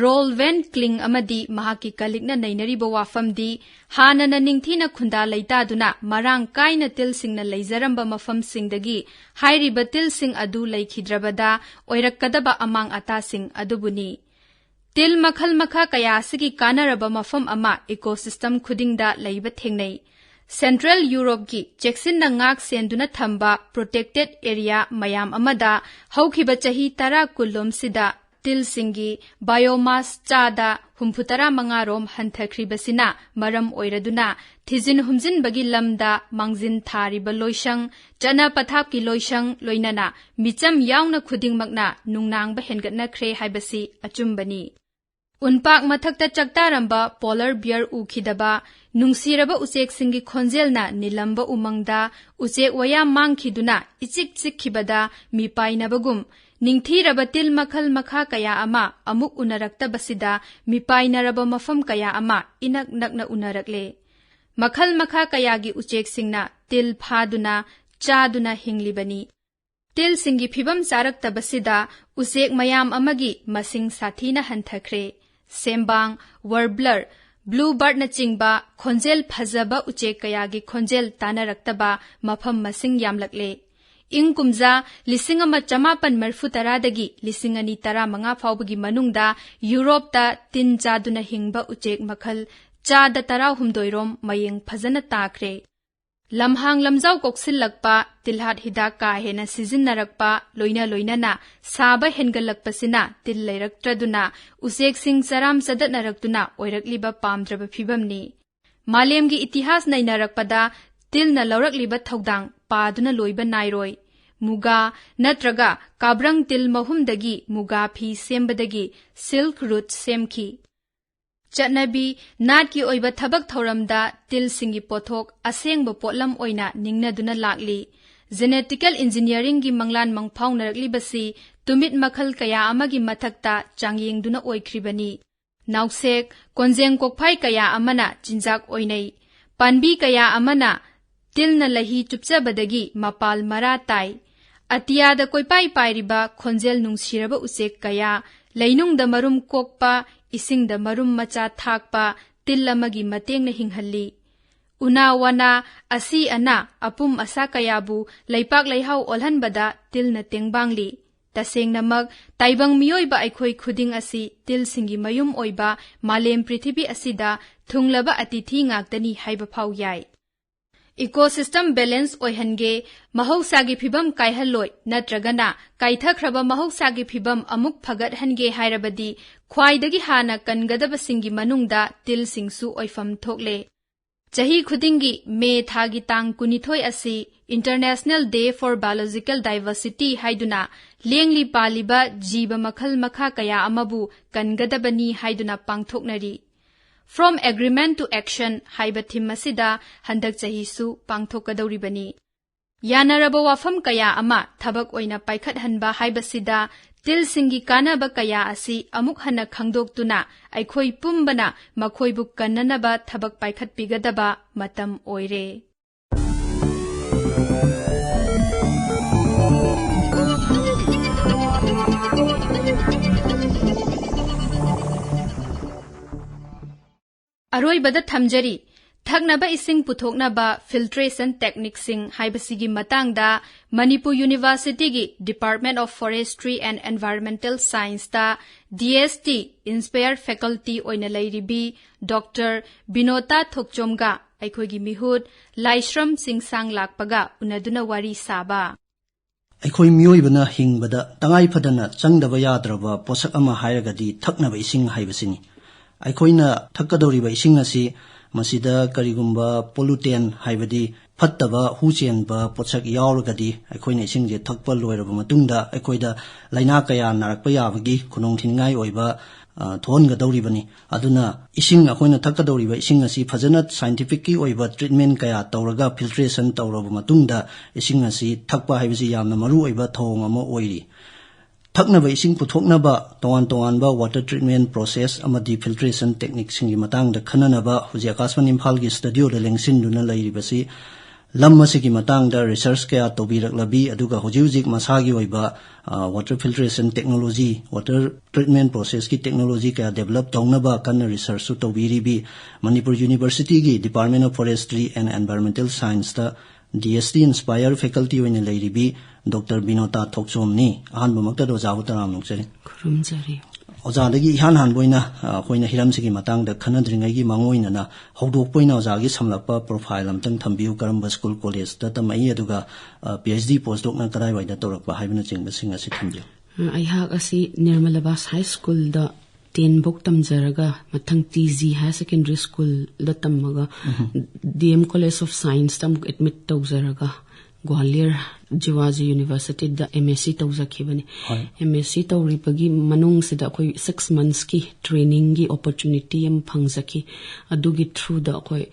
ꯔꯣꯜ ꯚꯦꯟ ꯀ꯭ꯂꯤꯡ ꯑꯃꯗꯤ ꯃꯍꯥꯛꯀꯤ ꯀꯂꯤꯛꯅ ꯅꯩꯅꯔꯤꯕ ꯋꯥꯐꯝꯗꯤ, ꯍꯥꯟꯅꯅ ꯅꯤꯡꯊꯤꯅ ꯈꯨꯟꯗꯥ ꯂꯩꯇꯥꯗꯨꯅ ꯃꯔꯥꯡ ꯀꯥꯏꯅ ꯇꯤꯜꯁꯤꯡꯅ ꯂꯩꯖꯔꯝꯕ ꯃꯐꯝꯁꯤꯡꯗꯒꯤ ꯍꯥꯏꯔꯤꯕ ꯇꯤꯜꯁꯤꯡ ꯑꯗꯨ ꯂꯩꯈꯤꯗ꯭ꯔꯕꯗ ꯑꯣꯏꯔꯛꯀꯗꯕ ꯑꯃꯥꯡ ꯑꯇꯥꯁꯤꯡ ꯑꯗꯨꯕꯨꯅꯤ꯫ ꯇꯤꯜ ꯃꯈꯜ ꯃꯈꯥ ꯀꯌꯥ ꯑꯁꯤꯒꯤ ꯀꯥꯟꯅꯔꯕ ꯃꯐꯝ ꯑꯃ ꯏꯀꯣꯁꯤꯁꯇꯝ ꯈꯨꯗꯤꯡꯗ ꯂꯩꯕ ꯊꯦꯡꯅꯩ꯫ ꯁꯦꯟꯇ꯭ꯔꯦꯜ ꯌꯨꯔꯣꯞꯀꯤ ꯆꯦꯛꯁꯤꯟꯅ ꯉꯥꯛ ꯁꯦꯟꯗꯨꯅ ꯊꯝꯕ ꯄ꯭ꯔꯣꯇꯦꯛꯇꯦꯗ ꯑꯦꯔꯤꯌꯥ ꯃꯌꯥꯝ ꯑꯃꯗ ꯍꯧꯈꯤꯕ ꯆꯍꯤ ꯇꯔꯥ ꯀꯨꯟꯂꯣꯝꯁꯤꯗ ꯇꯤꯜꯁꯤꯡꯒꯤ biomass ꯆꯥꯗ ꯍꯨꯝꯐꯨꯇꯔꯥ ꯃꯉꯥ ꯔꯣꯝ ꯍꯟꯊꯈ꯭ꯔꯤꯕꯁꯤꯅ ꯃꯔꯝ ꯑꯣꯏꯔꯗꯨꯅ, ꯊꯤꯖꯤꯟ ꯍꯨꯝꯖꯤꯟꯕꯒꯤ ꯂꯝꯗ ꯃꯥꯡꯖꯤꯟ ꯊꯥꯔꯤꯕ ꯂꯣꯏꯁꯪ, ꯆꯠꯅ ꯄꯊꯥꯞꯀꯤ ꯂꯣꯏꯁꯪ, ꯂꯣꯏꯅꯅ ꯃꯤꯆꯝ ꯌꯥꯎꯅ ꯈꯨꯗꯤꯡꯃꯛꯅ ꯅꯨꯡꯅꯥꯡꯕ ꯍꯦꯟꯒꯠꯅꯈ꯭ꯔꯦ ꯍꯥꯏꯕꯁꯤ ꯑꯆꯨꯝꯕꯅꯤ꯫ ꯎꯟꯄꯥꯛ ꯃꯊꯛꯇ ꯆꯥꯛꯇꯥꯔꯝꯕ polar bear ꯎꯈꯤꯗꯕ, ꯅꯨꯡꯁꯤꯔꯕ ꯎꯆꯦꯛꯁꯤꯡꯒꯤ ꯈꯣꯟꯖꯦꯜꯅ ꯅꯤꯜꯂꯝꯕ ꯎꯃꯪꯗ ꯎꯆꯦꯛ ꯋꯥꯌꯥꯝ ꯃꯥꯡꯈꯤꯗꯨꯅ ꯏꯆꯤꯛ ꯆꯤꯛꯈꯤꯕꯗ ꯃꯤꯄꯥꯏꯅꯕꯒꯨꯝ, ꯅꯤꯡꯊꯤꯔꯕ ꯇꯤꯜ ꯃꯈꯜ ꯃꯈꯥ ꯀꯌꯥ ꯑꯃ ꯑꯃꯨꯛ ꯎꯅꯔꯛꯇꯕꯁꯤꯗ ꯃꯤꯄꯥꯏꯅꯔꯕ ꯃꯐꯝ ꯀꯌꯥ ꯑꯃ ꯏꯅꯛ ꯅꯛꯅ ꯎꯅꯔꯛꯂꯦ꯫ ꯃꯈꯜ ꯃꯈꯥ ꯀꯌꯥꯒꯤ ꯎꯆꯦꯛꯁꯤꯡꯅ ꯇꯤꯜ ꯐꯥꯗꯨꯅ, ꯆꯥꯗꯨꯅ ꯍꯤꯡꯂꯤꯕꯅꯤ꯫ ꯇꯤꯜꯁꯤꯡꯒꯤ ꯐꯤꯕꯝ ꯆꯥꯔꯛꯇꯕꯁꯤꯗ ꯎꯆꯦꯛ ꯃꯌꯥꯝ ꯑꯃꯒꯤ ꯃꯁꯤꯡ ꯁꯥꯊꯤꯅ ꯍꯟꯊꯈ꯭ꯔꯦ꯫ ꯁꯦꯝꯕꯥꯡ, warbler, bluebirdꯅꯆꯤꯡꯕ ꯈꯣꯟꯖꯦꯜ ꯐꯖꯕ ꯎꯆꯦꯛ ꯀꯌꯥꯒꯤ ꯈꯣꯟꯖꯦꯜ ꯇꯥꯅꯔꯛꯇꯕ ꯃꯐꯝ ꯃꯁꯤꯡ ꯌꯥꯝꯂꯛꯂꯦ꯫ ꯏꯪ ꯀꯨꯝꯖꯥ ꯂꯤꯁꯤꯡ ꯑꯃ ꯆꯃꯥꯄꯟ ꯃꯔꯤꯐꯨ ꯇꯔꯥꯗꯒꯤ ꯂꯤꯁꯤꯡ ꯑꯅꯤ ꯇꯔꯥꯃꯉꯥ ꯐꯥꯎꯕꯒꯤ ꯃꯅꯨꯡꯗ ꯌꯨꯔꯣꯞꯇ ꯇꯤꯟ ꯆꯥꯗꯨꯅ ꯍꯤꯡꯕ ꯎꯆꯦꯛ ꯃꯈꯜ ꯆꯥꯗ ꯇꯔꯥꯍꯨꯝꯗꯣꯏ ꯔꯣꯝ ꯃꯌꯦꯡ ꯐꯖꯅ ꯇꯥꯈ꯭ꯔꯦ꯫ ꯂꯝꯍꯥꯡ ꯂꯝꯖꯥꯎ ꯀꯣꯛꯁꯤꯜꯂꯛꯄ, ꯇꯤꯜꯍꯥꯠ ꯍꯤꯗꯥꯛ ꯀꯥ ꯍꯦꯟꯅ ꯁꯤꯖꯤꯟꯅꯔꯛꯄ, ꯂꯣꯏꯅ ꯂꯣꯏꯅꯅ ꯁꯥꯕ ꯍꯦꯟꯒꯠꯂꯛꯄꯁꯤꯅ ꯇꯤꯜ ꯂꯩꯔꯛꯇ꯭ꯔꯗꯨꯅ ꯎꯆꯦꯛꯁꯤꯡ ꯆꯔꯥꯝ ꯆꯗꯠꯅꯔꯛꯇꯨꯅ ꯑꯣꯏꯔꯛꯂꯤꯕ ꯄꯥꯝꯗ꯭ꯔꯕ ꯐꯤꯕꯝꯅꯤ꯫ ꯃꯥꯂꯦꯝꯒꯤ ꯏꯇꯤꯍꯥꯁ ꯅꯩꯅꯔꯛꯄꯗ ꯇꯤꯜꯅ ꯂꯧꯔꯛꯂꯤꯕ ꯊꯧꯗꯥꯡ ꯄꯥꯗꯨꯅ ꯂꯣꯏꯕ ꯅꯥꯏꯔꯣꯏ꯫ ꯃꯨꯒꯥ ꯅꯠꯇ꯭ꯔꯒ ꯀꯥꯕ꯭ꯔꯪ ꯇꯤꯜ ꯃꯍꯨꯝꯗꯒꯤ ꯃꯨꯒꯥ ꯐꯤ ꯁꯦꯝꯕꯗꯒꯤ silk route ꯁꯦꯝꯈꯤ꯫ ꯆꯠꯅꯕꯤ, ꯅꯥꯠꯀꯤ ꯑꯣꯏꯕ ꯊꯕꯛ ꯊꯧꯔꯝꯗ ꯇꯤꯜꯁꯤꯡꯒꯤ ꯄꯣꯠꯊꯣꯛ ꯑꯁꯦꯡꯕ ꯄꯣꯠꯂꯝ ꯑꯣꯏꯅ ꯅꯤꯡꯅꯗꯨꯅ ꯂꯥꯛꯂꯤ꯫ Genetical engineeringꯒꯤ ꯃꯪꯂꯥꯟ ꯃꯪꯐꯥꯎꯅꯔꯛꯂꯤꯕꯁꯤ ꯇꯨꯃꯤꯠ ꯃꯈꯜ ꯀꯌꯥ ꯑꯃꯒꯤ ꯃꯊꯛꯇ ꯆꯥꯡꯌꯦꯡꯗꯨꯅ ꯑꯣꯏꯈ꯭ꯔꯤꯕꯅꯤ꯫ ꯅꯥꯎꯁꯦꯛ, ꯀꯣꯟꯖꯦꯡ ꯀꯣꯛꯐꯥꯏ ꯀꯌꯥ ꯑꯃꯅ ꯆꯤꯟꯖꯥꯛ ꯑꯣꯏꯅꯩ꯫ ꯄꯥꯟꯕꯤ ꯀꯌꯥ ꯑꯃꯅ ꯇꯤꯜꯅ ꯂꯩꯍꯤ ꯆꯨꯞꯆꯕꯗꯒꯤ ꯃꯄꯥꯜ ꯃꯔꯥ ꯇꯥꯏ꯫ ꯑꯇꯤꯌꯥꯗ ꯀꯣꯏꯄꯥꯏ ꯄꯥꯏꯔꯤꯕ ꯈꯣꯟꯖꯦꯜ ꯅꯨꯡꯁꯤꯔꯕ ꯎꯆꯦꯛ ꯀꯌꯥ, ꯂꯩꯅꯨꯡꯗ ꯃꯔꯨꯝ ꯀꯣꯛꯄ, ꯏꯁꯤꯡꯗ ꯃꯔꯨꯝ ꯃꯆꯥ ꯊꯥꯛꯄ ꯇꯤꯜ ꯑꯃꯒꯤ ꯃꯇꯦꯡꯅ ꯍꯤꯡꯍꯜꯂꯤ꯫ ꯎꯅꯥ ꯋꯥꯅꯥ, ꯑꯁꯤ ꯑꯅꯥ, ꯑꯄꯨꯝ ꯑꯁꯥ ꯀꯌꯥꯕꯨ ꯂꯩꯄꯥꯛ ꯂꯩꯍꯥꯎ ꯑꯣꯜꯍꯟꯕꯗ ꯇꯤꯜꯅ ꯇꯦꯡꯕꯥꯡꯂꯤ꯫ ꯇꯁꯦꯡꯅꯃꯛ, ꯇꯥꯏꯕꯪ ꯃꯤꯑꯣꯏꯕ ꯑꯩꯈꯣꯏ ꯈꯨꯗꯤꯡ ꯑꯁꯤ ꯇꯤꯜꯁꯤꯡꯒꯤ ꯃꯌꯨꯝ ꯑꯣꯏꯕ ꯃꯥꯂꯦꯝ ꯄ꯭ꯔꯤꯊꯤꯕꯤ ꯑꯁꯤꯗ ꯊꯨꯡꯂꯕ ꯑꯇꯤꯊꯤ ꯉꯥꯛꯇꯅꯤ ꯍꯥꯏꯕ ꯐꯥꯎ ꯌꯥꯏ꯫ Ecosystem balance ꯑꯣꯏꯍꯟꯒꯦ, ꯃꯍꯧꯁꯥꯒꯤ ꯐꯤꯕꯝ ꯀꯥꯏꯍꯜꯂꯣꯏ ꯅꯠꯇ꯭ꯔꯒꯅ ꯀꯥꯏꯊꯈ꯭ꯔꯕ ꯃꯍꯧꯁꯥꯒꯤ ꯐꯤꯕꯝ ꯑꯃꯨꯛ ꯐꯒꯠꯍꯟꯒꯦ ꯍꯥꯏꯔꯕꯗꯤ ꯈ꯭ꯋꯥꯏꯗꯒꯤ ꯍꯥꯟꯅ ꯀꯟꯒꯗꯕꯁꯤꯡꯒꯤ ꯃꯅꯨꯡꯗ ꯇꯤꯜꯁꯤꯡꯁꯨ ꯑꯣꯏꯐꯝ ꯊꯣꯛꯂꯦ꯫ ꯆꯍꯤ ꯈꯨꯗꯤꯡꯒꯤ ꯃꯦ ꯊꯥꯒꯤ ꯇꯥꯡ ꯀꯨꯟꯅꯤꯊꯣꯏ ꯑꯁꯤ International Day for Biological Diversity ꯍꯥꯏꯗꯨꯅ ꯂꯦꯡꯂꯤ ꯄꯥꯜꯂꯤꯕ ꯖꯤꯕ ꯃꯈꯜ ꯃꯈꯥ ꯀꯌꯥ ꯑꯃꯕꯨ ꯀꯟꯒꯗꯕꯅꯤ ꯍꯥꯏꯗꯨꯅ ꯄꯥꯡꯊꯣꯛꯅꯔꯤ꯫ From Agreement to Action ꯍꯥꯏꯕ ꯊꯤꯝ ꯑꯁꯤꯗ ꯍꯟꯗꯛ ꯆꯍꯤꯁꯨ ꯄꯥꯡꯊꯣꯛꯀꯗꯧꯔꯤꯕꯅꯤ꯫ ꯌꯥꯅꯔꯕ ꯋꯥꯐꯝ ꯀꯌꯥ ꯑꯃ ꯊꯕꯛ ꯑꯣꯏꯅ ꯄꯥꯏꯈꯠꯍꯟꯕ ꯍꯥꯏꯕꯁꯤꯗ ꯇꯤꯜꯁꯤꯡꯒꯤ ꯀꯥꯟꯅꯕ ꯀꯌꯥ ꯑꯁꯤ ꯑꯃꯨꯛ ꯍꯟꯅ ꯈꯪꯗꯣꯛꯇꯨꯅ ꯑꯩꯈꯣꯏ ꯄꯨꯝꯕꯅ ꯃꯈꯣꯏꯕꯨ ꯀꯟꯅꯅꯕ ꯊꯕꯛ ꯄꯥꯏꯈꯠꯄꯤꯒꯗꯕ ꯃꯇꯝ ꯑꯣꯏꯔꯦ꯫ ꯑꯔꯣꯏꯕꯗ ꯊꯝꯖꯔꯤ, ꯊꯛꯅꯕ ꯏꯁꯤꯡ ꯄꯨꯊꯣꯛꯅꯕ filtration techniqueꯁꯤꯡ ꯍꯥꯏꯕꯁꯤꯒꯤ ꯃꯇꯥꯡꯗ ꯃꯅꯤꯄꯨꯔ ꯌꯨꯅꯤꯚꯔꯁꯤꯇꯤꯒꯤ Department of Forestry and Environmental Scienceꯇ D S T inspire faculty ꯑꯣꯏꯅ ꯂꯩꯔꯤꯕꯤ ꯗꯣꯛꯇꯔ ꯕꯤꯅꯣꯇꯥ ꯊꯣꯛꯆꯣꯝꯒ ꯑꯩꯈꯣꯏꯒꯤ ꯃꯤꯍꯨꯠ ꯂꯥꯏꯁ꯭ꯔꯝ ꯆꯤꯡꯁꯥꯡ ꯂꯥꯛꯄꯒ ꯎꯅꯗꯨꯅ ꯋꯥꯔꯤ ꯁꯥꯕ꯫ ꯑꯩꯈꯣꯏ ꯃꯤꯑꯣꯏꯕꯅ ꯍꯤꯡꯕꯗ ꯇꯉꯥꯏ ꯐꯗꯅ ꯆꯪꯗꯕ ꯌꯥꯗ꯭ꯔꯕ ꯄꯣꯠꯁꯛ ꯑꯃ ꯍꯥꯏꯔꯒꯗꯤ ꯊꯛꯅꯕ ꯏꯁꯤꯡ ꯍꯥꯏꯕꯁꯤꯅꯤ꯫ ꯑꯩꯈꯣꯏꯅ ꯊꯛꯀꯗꯧꯔꯤꯕ ꯏꯁꯤꯡ ꯑꯁꯤ ꯃꯁꯤꯗ ꯀꯔꯤꯒꯨꯝꯕ pollutant ꯍꯥꯏꯕꯗꯤ ꯐꯠꯇꯕ ꯍꯨ ꯆꯦꯟꯕ ꯄꯣꯠꯁꯛ ꯌꯥꯎꯔꯒꯗꯤ ꯑꯩꯈꯣꯏꯅ ꯏꯁꯤꯡꯁꯦ ꯊꯛꯄ ꯂꯣꯏꯔꯕ ꯃꯇꯨꯡꯗ ꯑꯩꯈꯣꯏꯗ ꯂꯥꯏꯅꯥ ꯀꯌꯥ ꯅꯥꯔꯛꯄ ꯌꯥꯕꯒꯤ ꯈꯨꯗꯣꯡꯊꯤꯅꯤꯡꯉꯥꯏ ꯑꯣꯏꯕ, ꯑ, ꯊꯣꯛꯍꯟꯒꯗꯧꯔꯤꯕꯅꯤ꯫ ꯑꯗꯨꯅ ꯏꯁꯤꯡ, ꯑꯩꯈꯣꯏꯅ ꯊꯛꯀꯗꯧꯔꯤꯕ ꯏꯁꯤꯡ ꯑꯁꯤ ꯐꯖꯅ scientificꯀꯤ ꯑꯣꯏꯕ treatment ꯀꯌꯥ ꯇꯧꯔꯒ filtration ꯇꯧꯔꯕ ꯃꯇꯨꯡꯗ ꯏꯁꯤꯡ ꯑꯁꯤ ꯊꯛꯄ ꯍꯥꯏꯕꯁꯤ ꯌꯥꯝꯅ ꯃꯔꯨ ꯑꯣꯏꯕ ꯊꯧꯑꯣꯡ ꯑꯃ ꯑꯣꯏꯔꯤ꯫ ꯊꯛꯅꯕ ꯏꯁꯤꯡ ꯄꯨꯊꯣꯛꯅꯕ ꯇꯣꯉꯥꯟ ꯇꯣꯉꯥꯟꯕ water treatment process ꯑꯃꯗꯤ filtration techniqueꯁꯤꯡꯒꯤ ꯃꯇꯥꯡꯗ ꯈꯟꯅꯅꯕ ꯍꯧꯖꯤꯛ ꯑꯀꯥꯁꯕꯥꯅꯤ ꯏꯝꯐꯥꯜꯒꯤ studioꯗ ꯂꯦꯡꯁꯤꯟꯗꯨꯅ ꯂꯩꯔꯤꯕꯁꯤ ꯂꯝ ꯑꯁꯤꯒꯤ ꯃꯇꯥꯡꯗ research ꯀꯌꯥ ꯇꯧꯕꯤꯔꯛꯂꯕꯤ, ꯑꯗꯨꯒ ꯍꯧꯖꯤꯛ ꯍꯧꯖꯤꯛ ꯃꯁꯥꯒꯤ ꯑꯣꯏꯕ, ꯑ, water filtration technology, water treatment processꯀꯤ technology ꯀꯌꯥ develop ꯇꯧꯅꯕ ꯀꯟꯅ researchꯁꯨ ꯇꯧꯕꯤꯔꯤꯕꯤ ꯃꯅꯤꯄꯨꯔ ꯌꯨꯅꯤꯚꯔꯁꯤꯇꯤꯒꯤ Department of Forestry and Environmental Scienceꯇ D S T inspire faculty ꯑꯣꯏꯅ ꯂꯩꯔꯤꯕꯤ ꯗꯣꯛꯇꯔ ꯕꯤꯅꯣꯇꯥ ꯊꯣꯛꯆꯣꯝꯅꯤ꯫ ꯑꯍꯥꯟꯕꯃꯛꯇꯗ ꯑꯣꯖꯥꯕꯨ ꯇꯔꯥꯝꯅ ꯑꯣꯛꯆꯔꯤ꯫ ꯈꯨꯔꯨꯝꯖꯔꯤ꯫ ꯑꯣꯖꯥꯗꯒꯤ ꯏꯍꯥꯟ ꯍꯥꯟꯕ ꯑꯣꯏꯅ, ꯑ, ꯑꯩꯈꯣꯏꯅ ꯍꯤꯔꯝꯁꯤꯒꯤ ꯃꯇꯥꯡꯗ ꯈꯟꯅꯗ꯭ꯔꯤꯉꯩꯒꯤ ꯃꯥꯡꯑꯣꯏꯅꯅ ꯍꯧꯗꯣꯛꯄ ꯑꯣꯏꯅ ꯑꯣꯖꯥꯒꯤ ꯁꯝꯂꯞꯄ profile ꯑꯝꯇꯪ ꯊꯝꯕꯤꯌꯨ꯫ ꯀꯔꯝꯕ school, college ꯇ ꯇꯝꯃꯛꯏ, ꯑꯗꯨꯒ, ꯑ, PhD postdoc ꯅ ꯀꯗꯥꯏꯋꯥꯏꯗ ꯇꯧꯔꯛꯄ ꯍꯥꯏꯕꯅꯆꯤꯡꯕꯁꯤꯡ ꯑꯁꯤ ꯊꯝꯕꯤꯌꯨ꯫ ꯑꯩꯍꯥꯛ ꯑꯁꯤ ꯅꯤꯔꯃꯂꯥ ꯕꯥꯁ High School ꯗ ten ꯐꯥꯎ ꯇꯝꯖꯔꯒ, ꯃꯊꯪ TG Higher Secondary School ꯗ ꯇꯝꯃꯒ, DM College of Science ꯇ ꯑꯃꯨꯛ admit ꯇꯧꯖꯔꯒ, ꯒ꯭ꯋꯥꯂꯤꯌꯔ ꯖꯤꯋꯥꯖꯤ University ꯗ MSc ꯇꯧꯖꯈꯤꯕꯅꯤ꯫ ꯍꯣꯏ꯫ MSc ꯇꯧꯔꯤꯕꯒꯤ ꯃꯅꯨꯡꯁꯤꯗ ꯑꯩꯈꯣꯏ six months ꯀꯤ training ꯒꯤ opportunity ꯑꯃ ꯐꯪꯖꯈꯤ꯫ ꯑꯗꯨꯒꯤ through ꯗ ꯑꯩꯈꯣꯏ,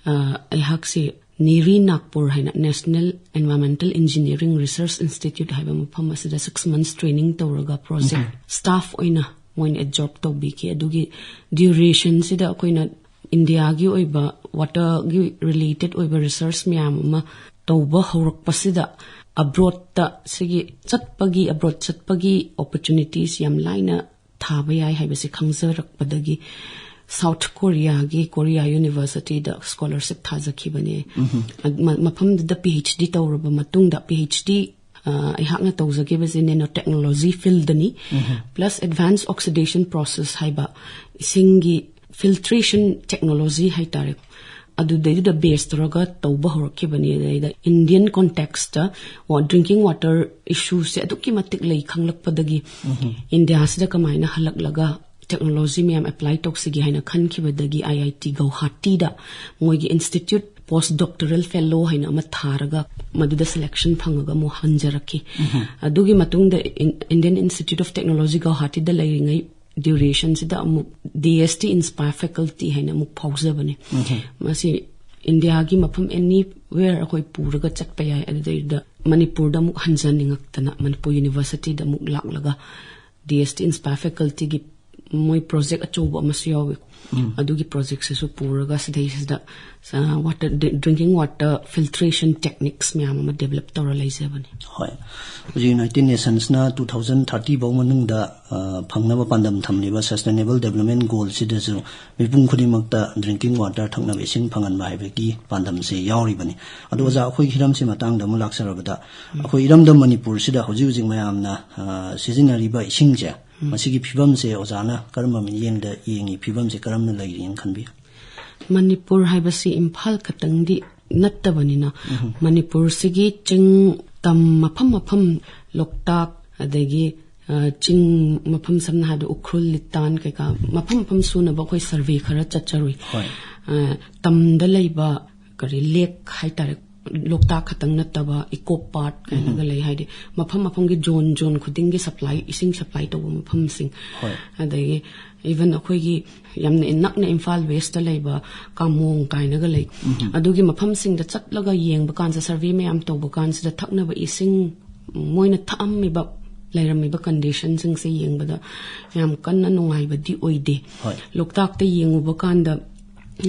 ꯑ, ꯑꯩꯍꯥꯛꯁꯤ NEERI Nagpur ꯍꯥꯏꯅ National Environmental Engineering Research Institute ꯍꯥꯏꯕ ꯃꯐꯝ ꯑꯁꯤꯗ six months training ꯇꯧꯔꯒ project staff ꯑꯣꯏꯅ ꯃꯣꯏꯅ absorb ꯇꯧꯕꯤꯈꯤ꯫ ꯑꯗꯨꯒꯤ duration ꯁꯤꯗ ꯑꯩꯈꯣꯏꯅ ꯏꯟꯗꯤꯌꯥꯒꯤ ꯑꯣꯏꯕ water ꯒꯤ related ꯑꯣꯏꯕ research ꯃꯌꯥꯝ ꯑꯃ ꯇꯧꯕ ꯍꯧꯔꯛꯄꯁꯤꯗ, abroad ꯇ ꯁꯤꯒꯤ ꯆꯠꯄꯒꯤ, abroad ꯆꯠꯄꯒꯤ opportunities ꯌꯥꯝ ꯂꯥꯏꯅ ꯊꯥꯕ ꯌꯥꯏ ꯍꯥꯏꯕꯁꯤ ꯈꯪꯖꯔꯛꯄꯗꯒꯤ South Korea ꯒꯤ Korea University ꯗ scholarship ꯊꯥꯖꯈꯤꯕꯅꯦ꯫ ꯑꯗ ꯃ-, ꯃꯐꯝꯗꯨꯗ PhD ꯇꯧꯔꯕ ꯃꯇꯨꯡꯗ, PhD, ꯑ, ꯑꯩꯍꯥꯛꯅ ꯇꯧꯖꯈꯤꯕꯁꯦ nanotechnology field ꯅꯤ, plus advanced oxidation process ꯍꯥꯏꯕ ꯏꯁꯤꯡꯒꯤ filtration technology ꯍꯥꯏꯇꯥꯔꯦ꯫ ꯑꯗꯨꯗꯩꯗꯨꯗ base ꯇꯧꯔꯒ ꯇꯧꯕ ꯍꯧꯔꯛꯈꯤꯕꯅꯤ꯫ ꯑꯗꯩꯗ Indian context ꯇ ꯋꯥ-, drinking water issue ꯁꯦ ꯑꯗꯨꯛꯀꯤ ꯃꯇꯤꯛ ꯂꯩ ꯈꯪꯂꯛꯄꯗꯒꯤ, ꯏꯟꯗꯤꯌꯥꯁꯤꯗ ꯀꯃꯥꯏꯅ ꯍꯜꯂꯛꯂꯒ technology ꯃꯌꯥꯝ apply ꯇꯧꯁꯤꯒꯦ ꯍꯥꯏꯅ ꯈꯟꯈꯤꯕꯗꯒꯤ, IIT Guwahati ꯗ ꯃꯣꯏꯒꯤ institute post doctoral fellow ꯍꯥꯏꯅ ꯑꯃ ꯊꯥꯔꯒ, ꯃꯗꯨꯗ selection ꯐꯪꯉꯒ ꯑꯃꯨꯛ ꯍꯟꯖꯔꯛꯈꯤ꯫ ꯑꯗꯨꯒꯤ ꯃꯇꯨꯡꯗ ꯏꯟ-, Indian Institute of Technology Guwahati ꯗ ꯂꯩꯔꯤꯉꯩ duration ꯁꯤꯗ ꯑꯃꯨꯛ DST Inspire Faculty ꯍꯥꯏꯅ ꯑꯃꯨꯛ ꯐꯥꯎꯖꯕꯅꯦ꯫ ꯃꯁꯤ ꯏꯟꯗꯤꯌꯥꯒꯤ ꯃꯐꯝ anywhere ꯑꯩꯈꯣꯏ ꯄꯨꯔꯒ ꯆꯠꯄ ꯌꯥꯏ꯫ ꯑꯗꯨꯗꯩꯗꯨꯗ ꯃꯅꯤꯄꯨꯔꯗ ꯑꯃꯨꯛ ꯍꯟꯖꯅꯤꯡꯉꯛꯇꯅ ꯃꯅꯤꯄꯨꯔ University ꯗ ꯑꯃꯨꯛ ꯂꯥꯛꯂꯒ DST Inspire Faculty ꯒꯤ ꯃꯣꯏ project ꯑꯆꯧꯕ ꯑꯃꯁꯨ ꯌꯥꯎꯋꯤ꯫ ꯑꯗꯨꯒꯤ project ꯁꯤꯁꯨ ꯄꯨꯔꯒ ꯁꯤꯗꯩꯁꯤꯗ, ꯑ, water, dri-, drinking water filtration techniques ꯃꯌꯥꯝ ꯑꯃ develop ꯇꯧꯔ ꯂꯩꯖꯕꯅꯤ꯫ ꯍꯣꯏ꯫ ꯍꯧꯖꯤꯛ United Nations ꯅ two thousand thirty ꯐꯥꯎ ꯃꯅꯨꯡꯗ, ꯑ, ꯐꯪꯅꯕ ꯄꯥꯟꯗꯝ ꯊꯝꯂꯤꯕ Sustainable Development Goal ꯁꯤꯗꯁꯨ ꯃꯤꯄꯨꯝ ꯈꯨꯗꯤꯡꯃꯛꯇ drinking water, ꯊꯛꯅꯕ ꯏꯁꯤꯡ ꯐꯪꯍꯟꯕ ꯍꯥꯏꯕꯒꯤ ꯄꯥꯟꯗꯝꯁꯦ ꯌꯥꯎꯔꯤꯕꯅꯤ꯫ ꯑꯗꯣ ꯑꯣꯖꯥ, ꯑꯩꯈꯣꯏꯒꯤ ꯍꯤꯔꯝꯁꯤ ꯃꯇꯥꯡꯗ ꯑꯃꯨꯛ ꯂꯥꯛꯆꯔꯕꯗ, ꯑꯩꯈꯣꯏ ꯏꯔꯝꯗꯝ ꯃꯅꯤꯄꯨꯔꯁꯤꯗ ꯍꯧꯖꯤꯛ ꯍꯧꯖꯤꯛ ꯃꯌꯥꯝꯅ, ꯑ, ꯁꯤꯖꯤꯟꯅꯔꯤꯕ ꯏꯁꯤꯡꯁꯦ, ꯃꯁꯤꯒꯤ ꯐꯤꯕꯝꯁꯦ ꯑꯣꯖꯥꯅ ꯀꯔꯝꯕ ꯃꯤꯠꯌꯦꯡꯗ ꯌꯦꯡꯉꯤ? ꯐꯤꯕꯝꯁꯦ ꯀꯔꯝꯅ ꯂꯩꯔꯤꯅ ꯈꯟꯕꯤ? ꯃꯅꯤꯄꯨꯔ ꯍꯥꯏꯕꯁꯤ ꯏꯝꯐꯥꯜ ꯈꯛꯇꯪꯗꯤ ꯅꯠꯇꯕꯅꯤꯅ, ꯃꯅꯤꯄꯨꯔꯁꯤꯒꯤ ꯆꯤꯡ, ꯇꯝ, ꯃꯐꯝ ꯃꯐꯝ, ꯂꯣꯛꯇꯥꯛ, ꯑꯗꯒꯤ ꯑ, ꯆꯤꯡ ꯃꯐꯝ, ꯁꯝꯅ ꯍꯥꯏꯔꯕꯗ ꯎꯈ꯭ꯔꯨꯜ, ꯂꯤꯇꯥꯟ ꯀꯩꯀꯥ, ꯃꯐꯝ ꯃꯐꯝ ꯁꯨꯅꯕ ꯑꯩꯈꯣꯏ ꯁꯔꯚꯦ ꯈꯔ ꯆꯠꯆꯔꯨꯏ꯫ ꯍꯣꯏ꯫ ꯑ, ꯇꯝꯗ ꯂꯩꯕ ꯀꯔꯤ ꯂꯦꯛ ꯍꯥꯏꯇꯥꯔꯦ, ꯂꯣꯛꯇꯥꯛ ꯈꯛꯇꯪ ꯅꯠꯇꯕ ꯏꯀꯣ ꯄꯥꯔꯛ ꯀꯥꯏꯅꯒ ꯂꯩ, ꯍꯥꯏꯗꯤ ꯃꯐꯝ ꯃꯐꯝꯒꯤ ꯖꯣꯟ ꯖꯣꯟ ꯈꯨꯗꯤꯡꯒꯤ ꯁꯄ꯭ꯂꯥꯏ, ꯏꯁꯤꯡ ꯁꯄ꯭ꯂꯥꯏ ꯇꯧꯕ ꯃꯐꯝꯁꯤꯡ꯫ ꯍꯣꯏ꯫ ꯑꯗꯒꯤ ꯏꯚꯟ ꯑꯩꯈꯣꯏꯒꯤ ꯌꯥꯝꯅ ꯅꯛꯅ ꯏꯝꯐꯥꯜ ꯋꯦꯁꯇ ꯂꯩꯕ ꯀꯥꯃꯣꯡ ꯀꯥꯏꯅꯒ ꯂꯩ꯫ ꯑꯗꯨꯒꯤ ꯃꯐꯝꯁꯤꯡꯗ ꯆꯠꯂꯒ ꯌꯦꯡꯕ ꯀꯥꯟꯁꯤꯗ, ꯁꯔꯚꯦ ꯃꯌꯥꯝ ꯇꯧꯕ ꯀꯥꯟꯁꯤꯗ ꯊꯛꯅꯕ ꯏꯁꯤꯡ ꯃꯣꯏꯅ ꯊꯛꯑꯝꯃꯤꯕ, ꯂꯩꯔꯝꯃꯤꯕ ꯀꯟꯗꯤꯁꯟꯁꯤꯡꯁꯦ ꯌꯦꯡꯕꯗ ꯌꯥꯝ ꯀꯟꯅ ꯅꯨꯡꯉꯥꯏꯕꯗꯤ ꯑꯣꯏꯗꯦ꯫ ꯍꯣꯏ꯫ ꯂꯣꯛꯇꯥꯛꯇ ꯌꯦꯡꯉꯨꯕ ꯀꯥꯟꯗ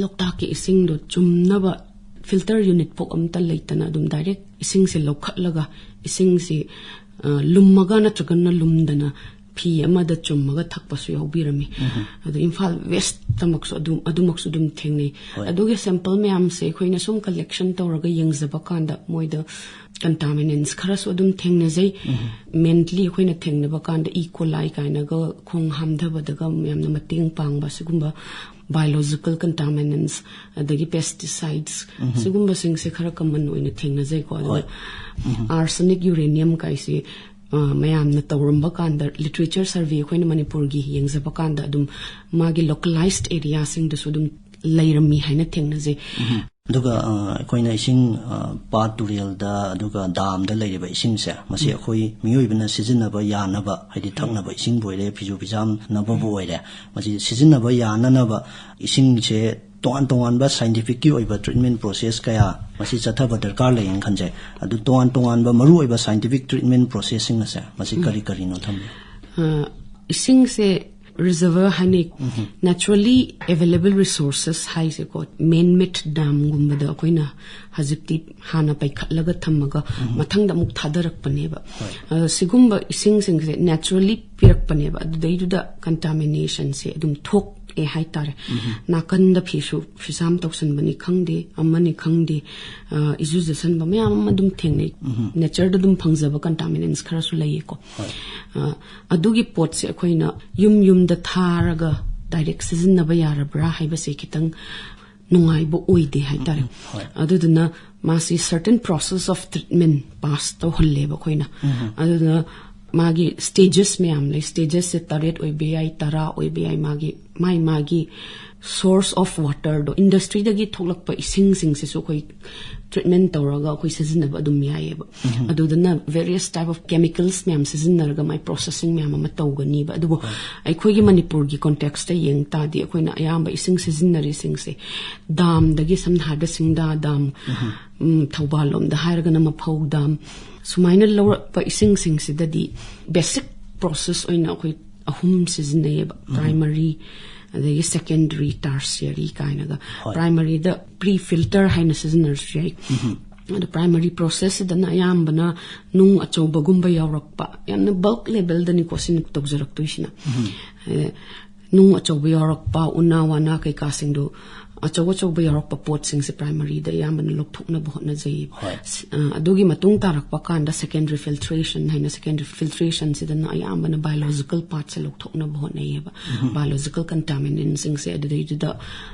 ꯂꯣꯛꯇꯥꯛꯀꯤ ꯏꯁꯤꯡꯗꯣ ꯆꯨꯝꯅꯕ ꯐꯤꯜꯇꯔ ꯌꯨꯅꯤꯠ ꯐꯥꯎ ꯑꯝꯇ ꯂꯩꯇꯅ ꯑꯗꯨꯝ ꯗꯥꯏꯔꯦꯛ ꯏꯁꯤꯡꯁꯦ ꯂꯧꯈꯠꯂꯒ ꯏꯁꯤꯡꯁꯤ, ꯑ, ꯂꯨꯝꯃꯒ ꯅꯠꯇ꯭ꯔꯒꯅ ꯂꯨꯝꯗꯅ ꯐꯤ ꯑꯃꯗ ꯆꯨꯝꯃꯒ ꯊꯛꯄꯁꯨ ꯌꯥꯎꯕꯤꯔꯝꯃꯤ꯫ ꯑꯗꯣ ꯏꯝꯐꯥꯜ ꯋꯦꯁꯇꯃꯛꯁꯨ ꯑꯗꯨꯝ, ꯑꯗꯨꯃꯛꯁꯨ ꯑꯗꯨꯝ ꯊꯦꯡꯅꯩ꯫ ꯍꯣꯏ꯫ ꯑꯗꯨꯒꯤ ꯁꯦꯝꯄꯜ ꯃꯌꯥꯝꯁꯦ ꯑꯩꯈꯣꯏꯅ ꯁꯨꯝ ꯀꯂꯦꯛꯁꯟ ꯇꯧꯔꯒ ꯌꯦꯡꯖꯕ ꯀꯥꯟꯗ ꯃꯣꯏꯗ ꯀꯟꯇꯥꯃꯤꯅꯦꯟꯁ ꯈꯔꯁꯨ ꯑꯗꯨꯝ ꯊꯦꯡꯅꯖꯩ꯫ ꯃꯦꯟꯂꯤ ꯑꯩꯈꯣꯏꯅ ꯊꯦꯡꯅꯕ ꯀꯥꯟꯗ ꯏ ꯀꯣꯂꯥꯏ ꯀꯥꯏꯅꯒ ꯈꯣꯡ ꯍꯥꯝꯊꯕꯗꯒ ꯌꯥꯝꯅ ꯃꯇꯦꯡ ꯄꯥꯡꯕ ꯁꯤꯒꯨꯝꯕ ꯕꯥꯏꯑꯣꯂꯣꯖꯤꯀꯦꯜ ꯀꯟꯇꯥꯃꯤꯅꯦꯟꯁ, ꯑꯗꯒꯤ ꯄꯦꯁꯇꯤꯁꯥꯏꯠꯁ, ꯁꯤꯒꯨꯝꯕꯁꯤꯡꯁꯦ ꯈꯔ ꯀꯃꯟ ꯑꯣꯏꯅ ꯊꯦꯡꯅꯖꯩꯀꯣ꯫ ꯑꯗꯨꯒ ꯍꯣꯏ꯫ ꯑꯥꯔꯁꯦꯅꯤꯛ ꯌꯨꯔꯦꯅꯤꯌꯝ ꯀꯥꯏꯁꯦ, ꯑ, ꯃꯌꯥꯝꯅ ꯇꯧꯔꯝꯕ ꯀꯥꯟꯗ, ꯂꯤꯇꯔꯦꯆꯔ ꯁꯔꯚꯦ ꯑꯩꯈꯣꯏꯅ ꯃꯅꯤꯄꯨꯔꯒꯤ ꯌꯦꯡꯖꯕ ꯀꯥꯟꯗ ꯑꯗꯨꯝ ꯃꯥꯒꯤ ꯂꯣꯀꯦꯂꯥꯏꯖꯗ ꯑꯦꯔꯤꯌꯥꯁꯤꯡꯗꯁꯨ ꯑꯗꯨꯝ ꯂꯩꯔꯝꯃꯤ ꯍꯥꯏꯅ ꯊꯦꯡꯅꯖꯩ꯫ ꯑꯗꯨꯒ, ꯑ, ꯑꯩꯈꯣꯏꯅ ꯏꯁꯤꯡ, ꯑ, ꯄꯥꯠ ꯇꯨꯔꯦꯜꯗ, ꯑꯗꯨꯒ ꯗꯥꯝꯗ ꯂꯩꯔꯤꯕ ꯏꯁꯤꯡꯁꯦ, ꯃꯁꯤ ꯑꯩꯈꯣꯏ ꯃꯤꯑꯣꯏꯕꯅ ꯁꯤꯖꯤꯟꯅꯕ ꯌꯥꯅꯕ, ꯍꯥꯏꯗꯤ ꯊꯛꯅꯕ ꯏꯁꯤꯡꯕꯨ ꯑꯣꯏꯔꯦ, ꯐꯤꯁꯨ ꯐꯤꯖꯥꯝꯅꯕꯕꯨ ꯑꯣꯏꯔꯦ, ꯃꯁꯤ ꯁꯤꯖꯤꯟꯅꯕ ꯌꯥꯅꯅꯕ ꯏꯁꯤꯡꯁꯦ ꯇꯣꯉꯥꯟ ꯇꯣꯉꯥꯟꯕ ꯁꯥꯏꯟꯇꯤꯐꯤꯛꯀꯤ ꯑꯣꯏꯕ ꯇ꯭ꯔꯤꯠꯃꯦꯟ ꯄ꯭ꯔꯣꯁꯦꯁ ꯀꯌꯥ ꯃꯁꯤ ꯆꯠꯊꯕ ꯗꯔꯀꯥꯔ ꯂꯩꯌꯦꯅ ꯈꯟꯖꯩ꯫ ꯑꯗꯨ ꯇꯣꯉꯥꯟ ꯇꯣꯉꯥꯟꯕ ꯃꯔꯨꯑꯣꯏꯕ ꯁꯥꯏꯟꯇꯤꯐꯤꯛ ꯇ꯭ꯔꯤꯠꯃꯦꯟ ꯄ꯭ꯔꯣꯁꯦꯁꯁꯤꯡ ꯑꯁꯦ ꯃꯁꯤ ꯀꯔꯤ ꯀꯔꯤꯅꯣ ꯊꯝꯕꯤꯌꯨ? ꯑ, ꯏꯁꯤꯡꯁꯦ ꯔꯤꯖꯔꯚꯔ ꯍꯥꯏꯅꯩ꯫ ꯅꯦꯆꯔꯦꯜꯂꯤ ꯑꯦꯚꯦꯂꯦꯕꯜ ꯔꯤꯁꯣꯔꯁꯦꯁ ꯍꯥꯏꯁꯦꯀꯣ, ꯃꯦꯟ ꯃꯦꯗ ꯗꯥꯝꯒꯨꯝꯕꯗ ꯑꯩꯈꯣꯏꯅ ꯍꯧꯖꯤꯛꯇꯤ ꯍꯥꯟꯅ ꯄꯩꯈꯠꯂꯒ ꯊꯝꯃꯒ ꯃꯊꯪꯗ ꯑꯃꯨꯛ ꯊꯥꯗꯔꯛꯄꯅꯦꯕ꯫ ꯑꯗꯣ ꯁꯤꯒꯨꯝꯕ ꯏꯁꯤꯡꯁꯤꯡꯁꯦ ꯅꯦꯆꯔꯦꯜꯂꯤ ꯄꯤꯔꯛꯄꯅꯦꯕ, ꯑꯗꯨꯗꯩꯗꯨꯗ ꯀꯟꯇꯥꯃꯤꯅꯦꯁꯟꯁꯦ ꯑꯗꯨꯝ ꯊꯣꯛ ꯍꯥꯏꯇꯥꯔꯦ꯫ ꯅꯥꯀꯟꯗ ꯐꯤꯁꯨ ꯐꯤꯁꯥꯝ ꯇꯧꯁꯟꯕꯅꯤ ꯈꯪꯗꯦ, ꯑꯃꯅꯤ ꯈꯪꯗꯦ, ꯑ, ꯏꯖꯨꯖꯁꯟꯕ ꯃꯌꯥꯝ ꯑꯃ ꯑꯗꯨꯝ ꯊꯦꯡꯅꯩ꯫ Natureꯗ ꯑꯗꯨꯝ ꯐꯪꯖꯕ contaminants ꯈꯔꯁꯨ ꯂꯩꯌꯦꯀꯣ꯫ ꯑ, ꯑꯗꯨꯒꯤ ꯄꯣꯠꯁꯦ ꯑꯩꯈꯣꯏꯅ ꯌꯨꯝ ꯌꯨꯝꯗ ꯊꯥꯔꯒ direct ꯁꯤꯖꯤꯟꯅꯕ ꯌꯥꯔꯕ꯭ꯔꯥ ꯍꯥꯏꯕꯁꯦ ꯈꯤꯇꯪ ꯅꯨꯡꯉꯥꯏꯕ ꯑꯣꯏꯗꯦ ꯍꯥꯏꯇꯥꯔꯦ꯫ ꯍꯣꯏ꯫ ꯑꯗꯨꯗꯨꯅ ꯃꯥꯁꯤ certain process of treatment pass ꯇꯧꯍꯜꯂꯦꯕ ꯑꯩꯈꯣꯏꯅ꯫ ꯑꯗꯨꯗꯨꯅ ꯃꯥꯒꯤ stages ꯃꯌꯥꯝ ꯂꯩ꯫ Stagesꯁꯦ ꯇꯔꯦꯠ ꯑꯣꯏꯕ ꯌꯥꯏ, ꯇꯔꯥ ꯑꯣꯏꯕ ꯌꯥꯏ, ꯃꯥꯒꯤ, ꯃꯥꯏ ꯃꯥꯒꯤ source of waterꯗꯣ, industryꯗꯒꯤ ꯊꯣꯛꯂꯛꯄ ꯏꯁꯤꯡꯁꯤꯡꯁꯤꯁꯨ ꯑꯩꯈꯣꯏ treatment ꯇꯧꯔꯒ ꯑꯩꯈꯣꯏ ꯁꯤꯖꯤꯟꯅꯕ ꯑꯗꯨꯝ ꯌꯥꯏꯌꯦꯕ꯫ ꯑꯗꯨꯗꯨꯅ various type of chemicals ꯃꯌꯥꯝ ꯁꯤꯖꯤꯟꯅꯔꯒ ꯃꯥꯏ processing ꯃꯌꯥꯝ ꯑꯃ ꯇꯧꯒꯅꯤꯕ꯫ ꯑꯗꯨꯕꯨ ꯑꯩꯈꯣꯏꯒꯤ ꯃꯅꯤꯄꯨꯔꯒꯤ contextꯇ ꯌꯦꯡ ꯇꯥꯔꯗꯤ, ꯑꯩꯈꯣꯏꯅ ꯑꯌꯥꯝꯕ ꯏꯁꯤꯡ ꯁꯤꯖꯤꯟꯅꯔꯤꯁꯤꯡꯁꯦ damꯗꯒꯤ, ꯁꯝꯅ ꯍꯥꯏꯔꯕꯗ ꯁꯤꯡꯗꯥ dam, ꯎꯝ, ꯊꯧꯕꯥꯜ ꯂꯣꯝꯗ ꯍꯥꯏꯔꯒꯅ ꯃꯐꯧ dam, ꯁꯨꯃꯥꯏꯅ ꯂꯧꯔꯛꯄ ꯏꯁꯤꯡꯁꯤꯡꯁꯤꯗꯗꯤ basic process ꯑꯣꯏꯅ ꯑꯩꯈꯣꯏ ꯑꯍꯨꯝ ꯁꯤꯖꯤꯟꯅꯩꯌꯦꯕ: primary, ꯑꯗꯒꯤ secondary, tertiary ꯀꯥꯏꯅꯒ꯫ ꯍꯣꯏ꯫ Primaryꯗ pre filter ꯍꯥꯏꯅ ꯁꯤꯖꯤꯟꯅꯔꯁꯨ ꯌꯥꯏ꯫ ꯑꯗꯣ primary processꯁꯤꯗꯅ ꯑꯌꯥꯝꯕꯅ ꯅꯨꯡ ꯑꯆꯧꯕꯒꯨꯝꯕ ꯌꯥꯎꯔꯛꯄ, ꯌꯥꯝꯅ bulk levelꯗꯅꯤꯀꯣ ꯁꯤꯅ ꯇꯧꯖꯔꯛꯇꯣꯏꯁꯤꯅ꯫ ꯑꯦ, ꯅꯨꯡ ꯑꯆꯧꯕ ꯌꯥꯎꯔꯛꯄ, ꯎꯅꯥ ꯋꯥꯅꯥ ꯀꯩꯀꯥꯁꯤꯡꯗꯣ, ꯑꯆꯧ ꯑꯆꯧꯕ ꯌꯥꯎꯔꯛꯄ ꯄꯣꯠꯁꯤꯡꯁꯦ primaryꯗ ꯑꯌꯥꯝꯕꯅ ꯂꯧꯊꯣꯛꯅꯕ ꯍꯣꯠꯅꯖꯩꯌꯦꯕ꯫ ꯍꯣꯏ꯫ ꯑ, ꯑꯗꯨꯒꯤ ꯃꯇꯨꯡ ꯇꯥꯔꯛꯄ ꯀꯥꯟꯗ secondary filtration ꯍꯥꯏꯅ, secondary filtrationꯁꯤꯗꯅ ꯑꯌꯥꯝꯕꯅ biological partꯁꯦ ꯂꯧꯊꯣꯛꯅꯕ ꯍꯣꯠꯅꯩꯌꯦꯕ꯫ Biological contaminantꯁꯤꯡꯁꯦ ꯑꯗꯨꯗꯩꯗꯨꯗ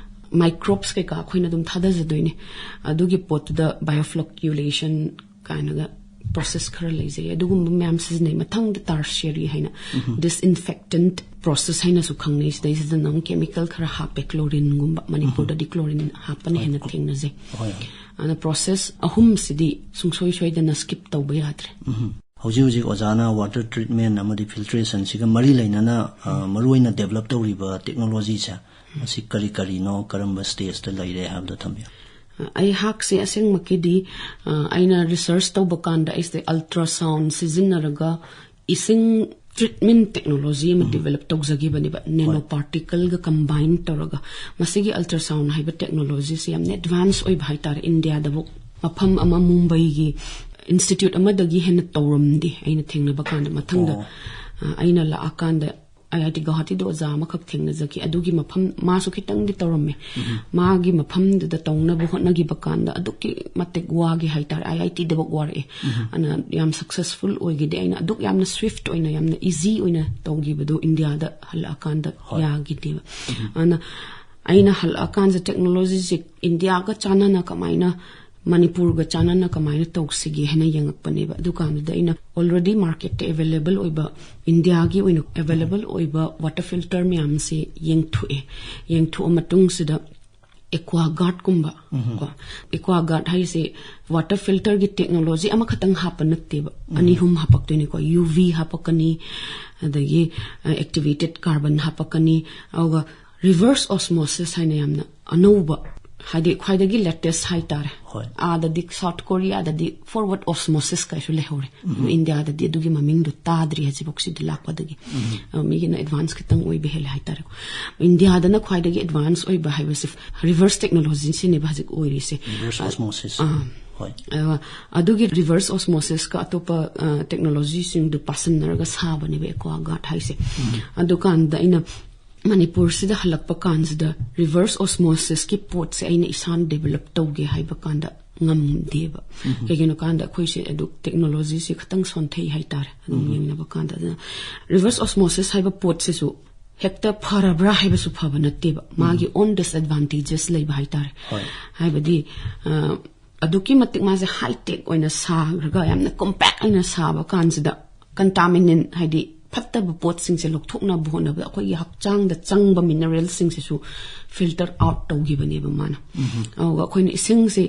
microbes ꯀꯩꯀꯥ ꯑꯩꯈꯣꯏꯅ ꯑꯗꯨꯝ ꯊꯥꯗꯖꯗꯣꯏꯅꯦ꯫ ꯑꯗꯨꯒꯤ ꯄꯣꯠꯇꯨꯗ bioflocculation ꯀꯥꯏꯅꯒ process ꯈꯔ ꯂꯩꯖꯩ꯫ ꯑꯗꯨꯒꯨꯝꯕ ꯃꯌꯥꯝ ꯁꯤꯖꯤꯟꯅꯩ꯫ ꯃꯊꯪꯗ tertiary ꯍꯥꯏꯅ disinfectant process ꯍꯥꯏꯅꯁꯨ ꯈꯪꯅꯩ꯫ ꯁꯤꯗꯩꯁꯤꯗꯅ ꯑꯃꯨꯛ chemical ꯈꯔ ꯍꯥꯞꯄꯦ, chlorineꯒꯨꯝꯕ꯫ ꯃꯅꯤꯄꯨꯔꯗꯗꯤ chlorine ꯍꯥꯞꯄꯅ ꯍꯦꯟꯅ ꯊꯦꯡꯅꯖꯩ꯫ ꯍꯣꯏ꯫ ꯑꯗꯨꯅ process ꯑꯍꯨꯝꯁꯤꯗꯤ ꯁꯨꯡꯁꯣꯏ ꯁꯣꯏꯗꯅ skip ꯇꯧꯕ ꯌꯥꯗ꯭ꯔꯦ꯫ ꯍꯧꯖꯤꯛ ꯍꯧꯖꯤꯛ ꯑꯣꯖꯥꯅ water treatment ꯑꯃꯗꯤ filtrationꯁꯤꯒ ꯃꯔꯤ ꯂꯩꯅꯅ, ꯑ, ꯃꯔꯨꯑꯣꯏꯅ develop ꯇꯧꯔꯤꯕ technologyꯁꯦ, ꯃꯁꯤ ꯀꯔꯤ ꯀꯔꯤꯅꯣ, ꯀꯔꯝꯕ stageꯇ ꯂꯩꯔꯦ ꯍꯥꯏꯕꯗꯣ ꯊꯝꯕꯤꯌꯨ꯫ ꯑꯩꯍꯥꯛꯁꯦ ꯑꯁꯦꯡꯕꯒꯤꯗꯤ, ꯑ, ꯑꯩꯅ research ꯇꯧꯕ ꯀꯥꯟꯗ ꯑꯩꯁꯦ ultrasound ꯁꯤꯖꯤꯟꯅꯔꯒ ꯏꯁꯤꯡ treatment technology ꯑꯃ develop ꯇꯧꯖꯈꯤꯕꯅꯦꯕ, nanoparticleꯒ combine ꯇꯧꯔꯒ꯫ ꯃꯁꯤꯒꯤ ultrasound ꯍꯥꯏꯕ technologyꯁꯦ ꯌꯥꯝꯅ advance ꯑꯣꯏꯕ ꯍꯥꯏꯇꯥꯔꯦ꯫ ꯏꯟꯗꯤꯌꯥꯗꯕꯨ ꯃꯐꯝ ꯑꯃ, ꯃꯨꯝꯕꯩꯒꯤ institute ꯑꯃꯗꯒꯤ ꯍꯦꯟꯅ ꯇꯧꯔꯝꯗꯦ ꯑꯩꯅ ꯊꯦꯡꯅꯕ ꯀꯥꯟꯗ꯫ ꯃꯊꯪꯗ, ꯑꯣ꯫ ꯑ, ꯑꯩꯅ ꯂꯥꯛꯑꯀꯥꯟꯗ ꯑꯥꯏ ꯑꯥꯏ ꯇꯤ ꯒꯧꯍꯥꯇꯤꯗ ꯑꯣꯖꯥ ꯑꯃꯈꯛ ꯊꯦꯡꯅꯖꯈꯤ꯫ ꯑꯗꯨꯒꯤ ꯃꯐꯝ, ꯃꯥꯁꯨ ꯈꯤꯇꯪꯗꯤ ꯇꯧꯔꯝꯃꯦ꯫ ꯃꯥꯒꯤ ꯃꯐꯝꯗꯨꯗ ꯇꯧꯅꯕ ꯍꯣꯠꯅꯈꯤꯕ ꯀꯥꯟꯗ ꯑꯗꯨꯛꯀꯤ ꯃꯇꯤꯛ ꯋꯥꯈꯤ ꯍꯥꯏꯇꯥꯔꯦ꯫ ꯑꯥꯏ ꯑꯥꯏ ꯇꯤꯗꯐꯥꯎ ꯋꯥꯔꯛꯑꯦ꯫ ꯑꯗꯨꯅ ꯌꯥꯝ ꯁꯛꯁꯦꯁꯐꯨꯜ ꯑꯣꯏꯈꯤꯗꯦ꯫ ꯑꯩꯅ ꯑꯗꯨꯛ ꯌꯥꯝꯅ ꯁ꯭ꯋꯤꯐ ꯑꯣꯏꯅ, ꯌꯥꯝꯅ ꯏꯖꯤ ꯑꯣꯏꯅ ꯇꯧꯈꯤꯕꯗꯣ ꯏꯟꯗꯤꯌꯥꯗ ꯍꯜꯂꯛꯑꯀꯥꯟꯗ ꯌꯥꯈꯤꯗꯦꯕ꯫ ꯑꯗꯨꯅ ꯑꯩꯅ ꯍꯜꯂꯛꯑꯀꯥꯟꯗ ꯇꯦꯛꯅꯣꯂꯣꯖꯤꯁꯦ ꯏꯟꯗꯤꯌꯥꯒ ꯆꯥꯟꯅꯅ ꯀꯃꯥꯏꯅ, ꯃꯅꯤꯄꯨꯔꯒ ꯆꯥꯟꯅꯅ ꯀꯃꯥꯏꯅ ꯇꯧꯁꯤꯒꯦ ꯍꯥꯏꯅ ꯌꯦꯡꯉꯛꯄꯅꯦꯕ꯫ ꯑꯗꯨꯀꯥꯟꯗꯨꯗ ꯑꯩꯅ already ꯃꯥꯔꯀꯦꯠꯇ ꯑꯦꯕꯦꯂꯦꯕꯜ ꯑꯣꯏꯕ, ꯏꯟꯗꯤꯌꯥꯒꯤ ꯑꯣꯏꯅ ꯑꯦꯕꯦꯂꯦꯕꯜ ꯑꯣꯏꯕ ꯋꯥꯇꯔ ꯐꯤꯜꯇꯔ ꯃꯌꯥꯝꯁꯦ ꯌꯦꯡꯊꯣꯛꯑꯦ꯫ ꯌꯦꯡꯊꯣꯛꯑ ꯃꯇꯨꯡꯁꯤꯗ ꯑꯦꯀ꯭ꯋꯥ ꯒꯥꯔꯗꯀꯨꯝꯕ ꯀꯣ, ꯑꯦꯀ꯭ꯋꯥ ꯒꯥꯔꯗ ꯍꯥꯏꯁꯦ ꯋꯥꯇꯔ ꯐꯤꯜꯇꯔꯒꯤ ꯇꯦꯛꯅꯣꯂꯣꯖꯤ ꯑꯃꯈꯛꯇꯪ ꯍꯥꯞꯄ ꯅꯠꯇꯦꯕ, ꯑꯅꯤ ꯑꯍꯨꯝ ꯍꯥꯄꯛꯇꯣꯏꯅꯤꯀꯣ꯫ ꯌꯨ ꯚꯤ ꯍꯥꯄꯛꯀꯅꯤ, ꯑꯗꯒꯤ ꯑꯦꯛꯇꯤꯚꯦꯇꯦꯠ ꯀꯥꯔꯕꯟ ꯍꯥꯄꯛꯀꯅꯤ, ꯑꯗꯨꯒ ꯔꯤꯚꯔꯁ ꯑꯣꯁꯃꯣꯁꯤꯁ ꯍꯥꯏꯅ ꯌꯥꯝꯅ ꯑꯅꯧꯕ, ꯍꯥꯏꯗꯤ ꯈ꯭ꯋꯥꯏꯗꯒꯤ ꯂꯦꯇꯦꯁ ꯍꯥꯏꯇꯥꯔꯦ꯫ ꯍꯣꯏ꯫ ꯑꯥꯗꯗꯤ ꯁꯥꯎꯠ ꯀꯣꯔꯤꯌꯥꯗꯗꯤ ꯐꯣꯔꯋꯥꯔꯗ ꯑꯣꯁꯃꯣꯁꯤꯁ ꯀꯥꯏꯁꯨ ꯂꯩꯍꯧꯔꯦ꯫ ꯑꯗꯣ ꯏꯟꯗꯤꯌꯥꯗꯗꯤ ꯑꯗꯨꯒꯤ ꯃꯃꯤꯡꯗꯣ ꯇꯥꯗ꯭ꯔꯤ ꯍꯧꯖꯤꯛꯐꯥꯎ ꯁꯤꯗ ꯂꯥꯛꯄꯗꯒꯤ꯫ ꯑ, ꯃꯤꯒꯤꯅ ꯑꯦꯗꯚꯥꯟꯁ ꯈꯤꯇꯪ ꯑꯣꯏꯕ ꯍꯦꯜꯂꯦ ꯍꯥꯏꯇꯥꯔꯦꯀꯣ꯫ ꯏꯟꯗꯤꯌꯥꯗꯅ ꯈ꯭ꯋꯥꯏꯗꯒꯤ ꯑꯦꯗꯚꯥꯟꯁ ꯑꯣꯏꯕ ꯍꯥꯏꯕꯁꯦ ꯔꯤꯚꯔꯁ ꯇꯦꯛꯅꯣꯂꯣꯖꯤꯁꯤꯅꯦꯕ ꯍꯧꯖꯤꯛ ꯑꯣꯏꯔꯤꯁꯦ꯫ ꯔꯤꯚꯔꯁ ꯑꯣꯁꯃꯣꯁꯤꯁ꯫ ꯑꯥ꯫ ꯍꯣꯏ꯫ ꯑ, ꯑꯗꯨꯒꯤ ꯔꯤꯚꯔꯁ ꯑꯣꯁꯃꯣꯁꯤꯁꯀ ꯑꯇꯣꯞꯄ, ꯑ, ꯇꯦꯛꯅꯣꯂꯣꯖꯤꯁꯤꯡꯗꯨ ꯄꯥꯁꯟꯅꯔꯒ ꯁꯥꯕꯅꯦꯕ ꯑꯦꯀ꯭ꯋꯥ ꯒꯥꯔꯗ ꯍꯥꯏꯁꯦ꯫ ꯑꯗꯨꯀꯥꯟꯗ ꯑꯩꯅ ꯃꯅꯤꯄꯨꯔꯁꯤꯗ ꯍꯜꯂꯛꯄ ꯀꯥꯟꯁꯤꯗ ꯔꯤꯚꯔꯁ ꯑꯣꯁꯃꯣꯁꯤꯁꯀꯤ ꯄꯣꯠꯁꯦ ꯑꯩꯅ ꯏꯁꯥꯅ ꯗꯦꯕꯂꯞ ꯇꯧꯒꯦ ꯍꯥꯏꯕ ꯀꯥꯟꯗ ꯉꯝꯗꯦꯕ꯫ ꯀꯩꯒꯤꯅꯣ ꯀꯥꯟꯗ ꯑꯩꯈꯣꯏꯁꯦ ꯑꯗꯨ ꯇꯦꯛꯅꯣꯂꯣꯖꯤꯁꯦ ꯈꯤꯇꯪ ꯁꯣꯟꯊꯩ ꯍꯥꯏꯇꯥꯔꯦ꯫ ꯑꯗꯨꯝ ꯌꯦꯡꯅꯕ ꯀꯥꯟꯗ ꯑꯗꯨꯅ ꯔꯤꯚꯔꯁ ꯑꯣꯁꯃꯣꯁꯤꯁ ꯍꯥꯏꯕ ꯄꯣꯠꯁꯤꯁꯨ ꯍꯦꯛꯇ ꯐꯔꯕ꯭ꯔꯥ ꯍꯥꯏꯕꯁꯨ ꯐꯕ ꯅꯠꯇꯦꯕ꯫ ꯃꯥꯒꯤ ꯑꯣꯟ ꯗꯤꯁꯑꯦꯗꯚꯥꯟꯇꯦꯖꯦꯁ ꯂꯩꯕ ꯍꯥꯏꯇꯥꯔꯦ꯫ ꯍꯣꯏ꯫ ꯍꯥꯏꯕꯗꯤ, ꯑ, ꯑꯗꯨꯛꯀꯤ ꯃꯇꯤꯛ ꯃꯥꯁꯦ ꯍꯥꯏ ꯇꯦꯛ ꯑꯣꯏꯅ ꯁꯥꯈ꯭ꯔꯒ ꯌꯥꯝꯅ ꯀꯣꯝꯄꯦꯛ ꯑꯣꯏꯅ ꯁꯥꯕ ꯀꯥꯟꯁꯤꯗ ꯀꯟꯇꯥꯃꯤꯅꯦꯟ, ꯍꯥꯏꯗꯤ ꯐꯠꯇꯕ ꯄꯣꯠꯁꯤꯡꯁꯦ ꯂꯧꯊꯣꯛꯅꯕ ꯍꯣꯠꯅꯕꯗ ꯑꯩꯈꯣꯏꯒꯤ ꯍꯛꯆꯥꯡꯗ ꯆꯪꯕ ꯃꯤꯅꯔꯦꯜꯁꯤꯡꯁꯤꯁꯨ ꯐꯤꯜꯇꯔ ꯑꯥꯎꯠ ꯇꯧꯈꯤꯕꯅꯦꯕ ꯃꯥꯅ꯫ ꯑꯗꯨꯒ ꯑꯩꯈꯣꯏꯅ ꯏꯁꯤꯡꯁꯦ,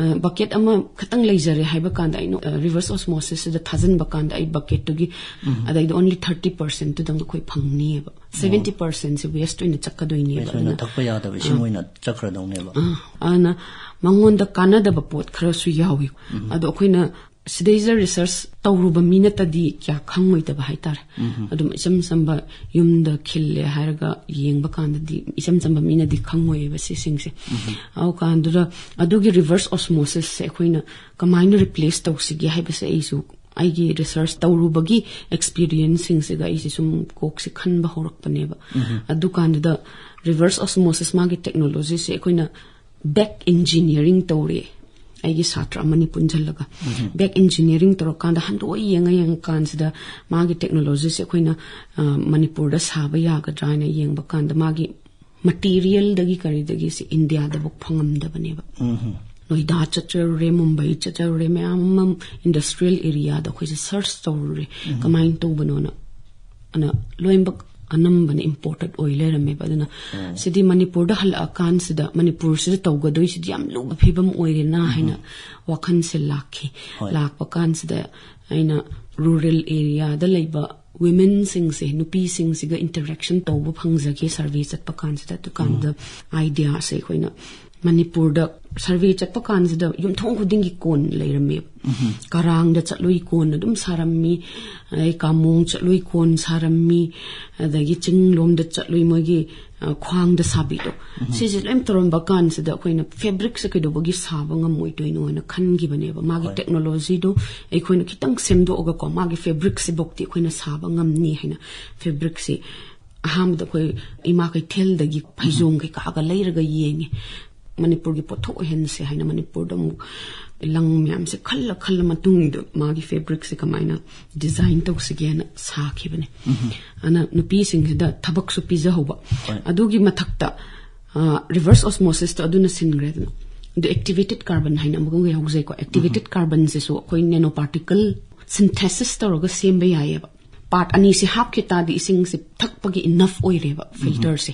ꯑ, ꯕꯀꯦꯠ ꯑꯃ ꯈꯛꯇꯪ ꯂꯩꯖꯔꯦ ꯍꯥꯏꯕ ꯀꯥꯟꯗ, ꯑꯩꯅ, ꯑ, ꯔꯤꯚꯔꯁ ꯑꯣꯁꯃꯣꯁꯤꯁꯁꯤꯗ ꯊꯥꯖꯤꯟꯕ ꯀꯥꯟꯗ ꯑꯩ ꯕꯀꯦꯠꯇꯨꯒꯤ ꯑꯗꯩꯗ ꯑꯣꯟꯂꯤ ꯊꯥꯔꯇꯤ ꯄꯥꯔꯁꯦꯟꯠꯇꯨꯗꯪ ꯑꯩꯈꯣꯏ ꯐꯪꯅꯤꯕ꯫ ꯁꯚꯦꯟꯇꯤ ꯄꯥꯔꯁꯦꯟꯠꯁꯦ ꯋꯦꯁ ꯑꯣꯏꯅ ꯆꯠꯀꯗꯣꯏꯅꯦꯕ꯫ ꯋꯦꯁ ꯑꯣꯏꯅ ꯊꯛꯄ ꯌꯥꯗꯕ ꯏꯁꯤꯡ ꯑꯣꯏꯅ ꯆꯠꯈ꯭ꯔꯗꯧꯅꯦꯕ꯫ ꯑ, ꯑꯗꯨꯅ ꯃꯉꯣꯟꯗ ꯀꯥꯟꯅꯗꯕ ꯄꯣꯠ ꯈꯔꯁꯨ ꯌꯥꯎꯏ꯫ ꯑꯗꯣ ꯑꯩꯈꯣꯏꯅ ꯁꯤꯗꯩꯁꯤꯗ ꯔꯤꯁꯔꯁ ꯇꯧꯔꯨꯕ ꯃꯤ ꯅꯠꯇꯗꯤ ꯀꯌꯥ ꯈꯪꯉꯣꯏꯗꯕ ꯍꯥꯏꯇꯥꯔꯦ꯫ ꯑꯗꯨꯝ ꯏꯆꯝ ꯆꯝꯕ ꯌꯨꯝꯗ ꯈꯤꯜꯂꯦ ꯍꯥꯏꯔꯒ ꯌꯦꯡꯕ ꯀꯥꯟꯗꯗꯤ ꯏꯆꯝ ꯆꯝꯕ ꯃꯤꯅꯗꯤ ꯈꯪꯉꯣꯏꯌꯦꯕ ꯁꯤꯁꯤꯡꯁꯦ꯫ ꯑꯗꯨꯀꯥꯟꯗꯨꯗ ꯑꯗꯨꯒꯤ ꯔꯤꯚꯔꯁ ꯑꯣꯁꯃꯣꯁꯤꯁꯁꯦ ꯑꯩꯈꯣꯏꯅ ꯀꯃꯥꯏꯅ ꯔꯤꯄ꯭ꯂꯦꯁ ꯇꯧꯁꯤꯒꯦ ꯍꯥꯏꯕꯁꯦ ꯑꯩꯁꯨ ꯑꯩꯒꯤ ꯔꯤꯁꯔꯁ ꯇꯧꯔꯨꯕꯒꯤ ꯑꯦꯛꯁꯄꯤꯔꯤꯌꯦꯟꯁꯁꯤꯡꯁꯤꯒ ꯑꯩꯁꯦ ꯁꯨꯝ ꯀꯣꯛꯁꯦ ꯈꯟꯕ ꯍꯧꯔꯛꯄꯅꯦꯕ꯫ ꯑꯗꯨꯀꯥꯟꯗꯨꯗ ꯔꯤꯚꯔꯁ ꯑꯣꯁꯃꯣꯁꯤꯁ ꯃꯥꯒꯤ ꯇꯦꯛꯅꯣꯂꯣꯖꯤꯁꯦ ꯑꯩꯈꯣꯏꯅ ꯕꯦꯛ ꯏꯟꯖꯤꯅꯤꯌꯥꯔꯤꯡ ꯇꯧꯔꯦ꯫ ꯑꯩꯒꯤ ꯁꯥꯇ꯭ꯔ ꯑꯃꯅꯤ ꯄꯨꯟꯁꯤꯜꯂꯒ ꯕꯦꯛ ꯏꯟꯖꯤꯅꯤꯌꯥꯔꯤꯡ ꯇꯧꯔꯀꯥꯟꯗ ꯍꯟꯗꯣꯛꯑ ꯌꯦꯡꯉ ꯌꯦꯡꯉꯀꯥꯟꯁꯤꯗ ꯃꯥꯒꯤ ꯇꯦꯛꯅꯣꯂꯣꯖꯤꯁꯦ ꯑꯩꯈꯣꯏꯅ, ꯑ, ꯃꯅꯤꯄꯨꯔꯗ ꯁꯥꯕ ꯌꯥꯒꯗ꯭ꯔꯥ ꯍꯥꯏꯅ ꯌꯦꯡꯕ ꯀꯥꯟꯗ ꯃꯥꯒꯤ ꯃꯇꯤꯔꯤꯌꯦꯜꯗꯒꯤ ꯀꯔꯤꯗꯒꯤ ꯁꯤ ꯏꯟꯗꯤꯌꯥꯗꯐꯥꯎ ꯐꯪꯉꯝꯗꯕꯅꯦꯕ꯫ ꯅꯣꯏꯗꯥ ꯆꯠꯆꯔꯨꯔꯦ, ꯃꯨꯝꯕꯩ ꯆꯠꯆꯔꯨꯔꯦ, ꯃꯌꯥꯝ ꯑꯃ ꯏꯟꯗꯁꯇ꯭ꯔꯤꯌꯦꯜ ꯑꯦꯔꯤꯌꯥꯗ ꯑꯩꯈꯣꯏꯁꯦ ꯁꯔꯆ ꯇꯧꯔꯨꯔꯦ, ꯀꯃꯥꯏꯅ ꯇꯧꯕꯅꯣꯅ꯫ ꯑꯗꯨꯅ ꯂꯣꯏꯅꯃꯛ ꯑꯅꯝꯕꯅ ꯏꯝꯄꯣꯔꯇꯦꯠ ꯑꯣꯏ ꯂꯩꯔꯝꯃꯦꯕ꯫ ꯑꯗꯨꯅ ꯁꯤꯗꯤ ꯃꯅꯤꯄꯨꯔꯗ ꯍꯜꯂꯛꯑꯀꯥꯟꯁꯤꯗ ꯃꯅꯤꯄꯨꯔꯁꯤꯗ ꯇꯧꯒꯗꯣꯏꯁꯤꯗꯤ ꯌꯥꯝ ꯂꯨꯕ ꯐꯤꯕꯝ ꯑꯣꯏꯔꯦꯅ ꯍꯥꯏꯅ ꯋꯥꯈꯜꯁꯦ ꯂꯥꯛꯈꯤ꯫ ꯍꯣꯏ꯫ ꯂꯥꯛꯄ ꯀꯥꯟꯁꯤꯗ ꯑꯩꯅ ꯔꯨꯔꯦꯜ ꯑꯦꯔꯤꯌꯥꯗ ꯂꯩꯕ ꯋꯤꯃꯦꯟꯁꯤꯡꯁꯦ, ꯅꯨꯄꯤꯁꯤꯡꯁꯤꯒ ꯏꯟꯇꯔꯦꯛꯁꯟ ꯇꯧꯕ ꯐꯪꯖꯒꯦ ꯁꯔꯚꯦ ꯆꯠꯄ ꯀꯥꯟꯁꯤꯗ꯫ ꯑꯗꯨꯀꯥꯟꯗ ꯑꯥꯏꯗꯤꯌꯥꯁꯦ ꯑꯩꯈꯣꯏꯅ ꯃꯅꯤꯄꯨꯔꯗ ꯁꯔꯚꯦ ꯆꯠꯄ ꯀꯥꯟꯁꯤꯗ ꯌꯨꯝꯊꯣꯡ ꯈꯨꯗꯤꯡꯒꯤ ꯀꯣꯟ ꯂꯩꯔꯝꯃꯦꯕ꯫ ꯀꯔꯥꯡꯗ ꯆꯠꯂꯨꯏ, ꯀꯣꯟ ꯑꯗꯨꯝ ꯁꯥꯔꯝꯃꯤ꯫ ꯑꯗꯩ ꯀꯥꯃꯣꯡ ꯆꯠꯂꯨꯏ, ꯀꯣꯟ ꯁꯥꯔꯝꯃꯤ꯫ ꯑꯗꯒꯤ ꯆꯤꯡꯂꯣꯝꯗ ꯆꯠꯂꯨꯏ, ꯃꯣꯏꯒꯤ, ꯑ, ꯈ꯭ꯋꯥꯡꯗ ꯁꯥꯕꯤꯗꯣ꯫ ꯁꯤꯁꯦ ꯂꯣꯏ ꯇꯧꯔꯝꯕ ꯀꯥꯟꯁꯤꯗ ꯑꯩꯈꯣꯏꯅ ꯐꯦꯕ꯭ꯔꯤꯛꯁꯦ ꯀꯩꯗꯧꯕꯒꯤ ꯁꯥꯕ ꯉꯝꯃꯣꯏꯗꯣꯏꯅꯣ ꯍꯥꯏꯅ ꯈꯟꯈꯤꯕꯅꯦꯕ꯫ ꯃꯥꯒꯤ ꯍꯣꯏ꯫ ꯇꯦꯛꯅꯣꯂꯣꯖꯤꯗꯣ ꯑꯩꯈꯣꯏꯅ ꯈꯤꯇꯪ ꯁꯦꯝꯗꯣꯛꯑꯒꯀꯣ, ꯃꯥꯒꯤ ꯐꯦꯕ꯭ꯔꯤꯛꯁꯤꯐꯧꯗꯤ ꯑꯩꯈꯣꯏꯅ ꯁꯥꯕ ꯉꯝꯅꯤ ꯍꯥꯏꯅ ꯐꯦꯕ꯭ꯔꯤꯛꯁꯤ ꯑꯍꯥꯟꯕꯗ ꯑꯩꯈꯣꯏ ꯏꯃꯥ ꯀꯩꯊꯦꯜꯗꯒꯤ ꯐꯩꯖꯣꯝ ꯀꯩꯀꯥꯒ ꯂꯩꯔꯒ ꯌꯦꯡꯉꯦ꯫ ꯃꯅꯤꯄꯨꯔꯒꯤ ꯄꯣꯠꯊꯣꯛ ꯑꯣꯏꯍꯟꯁꯦ ꯍꯥꯏꯅ ꯃꯅꯤꯄꯨꯔꯗ ꯑꯃꯨꯛ ꯂꯪ ꯃꯌꯥꯝꯁꯦ ꯈꯜꯂ ꯈꯜꯂ ꯃꯇꯨꯡꯗ ꯃꯥꯒꯤ ꯐꯦꯕ꯭ꯔꯤꯛꯁꯦ ꯀꯃꯥꯏꯅ ꯗꯤꯖꯥꯏꯟ ꯇꯧꯁꯤꯒꯦꯅ ꯁꯥꯈꯤꯕꯅꯦ꯫ ꯑꯗꯨꯅ ꯅꯨꯄꯤꯁꯤꯡꯁꯤꯗ ꯊꯕꯛꯁꯨ ꯄꯤꯖꯍꯧꯕ꯫ ꯍꯣꯏ꯫ ꯑꯗꯨꯒꯤ ꯃꯊꯛꯇ, ꯑ, ꯔꯤꯚꯔꯁ ꯑꯣꯁꯃꯣꯁꯤꯁꯇꯣ ꯑꯗꯨꯅ ꯁꯤꯟꯈ꯭ꯔꯦꯗꯅ꯫ ꯑꯗꯨ ꯑꯦꯛꯇꯤꯚꯦꯇꯦꯠ ꯀꯥꯔꯕꯟ ꯍꯥꯏꯅ ꯑꯃꯒ ꯌꯥꯎꯖꯩꯀꯣ꯫ ꯑꯦꯛꯇꯤꯚꯦꯇꯦꯠ ꯀꯥꯔꯕꯟꯁꯤꯁꯨ ꯑꯩꯈꯣꯏ ꯅꯦꯅꯣ ꯄꯥꯔꯇꯤꯀꯜ ꯁꯤꯟꯊꯦꯁꯤꯁ ꯇꯧꯔꯒ ꯁꯦꯝꯕ ꯌꯥꯏꯌꯦꯕ꯫ ꯄꯥꯔꯠ ꯑꯅꯤꯁꯦ ꯍꯥꯞꯈꯤ ꯇꯥꯔꯗꯤ ꯏꯁꯤꯡꯁꯦ ꯊꯛꯄꯒꯤ ꯏꯅꯐ ꯑꯣꯏꯔꯦꯕ ꯐꯤꯜꯇꯔꯁꯦ꯫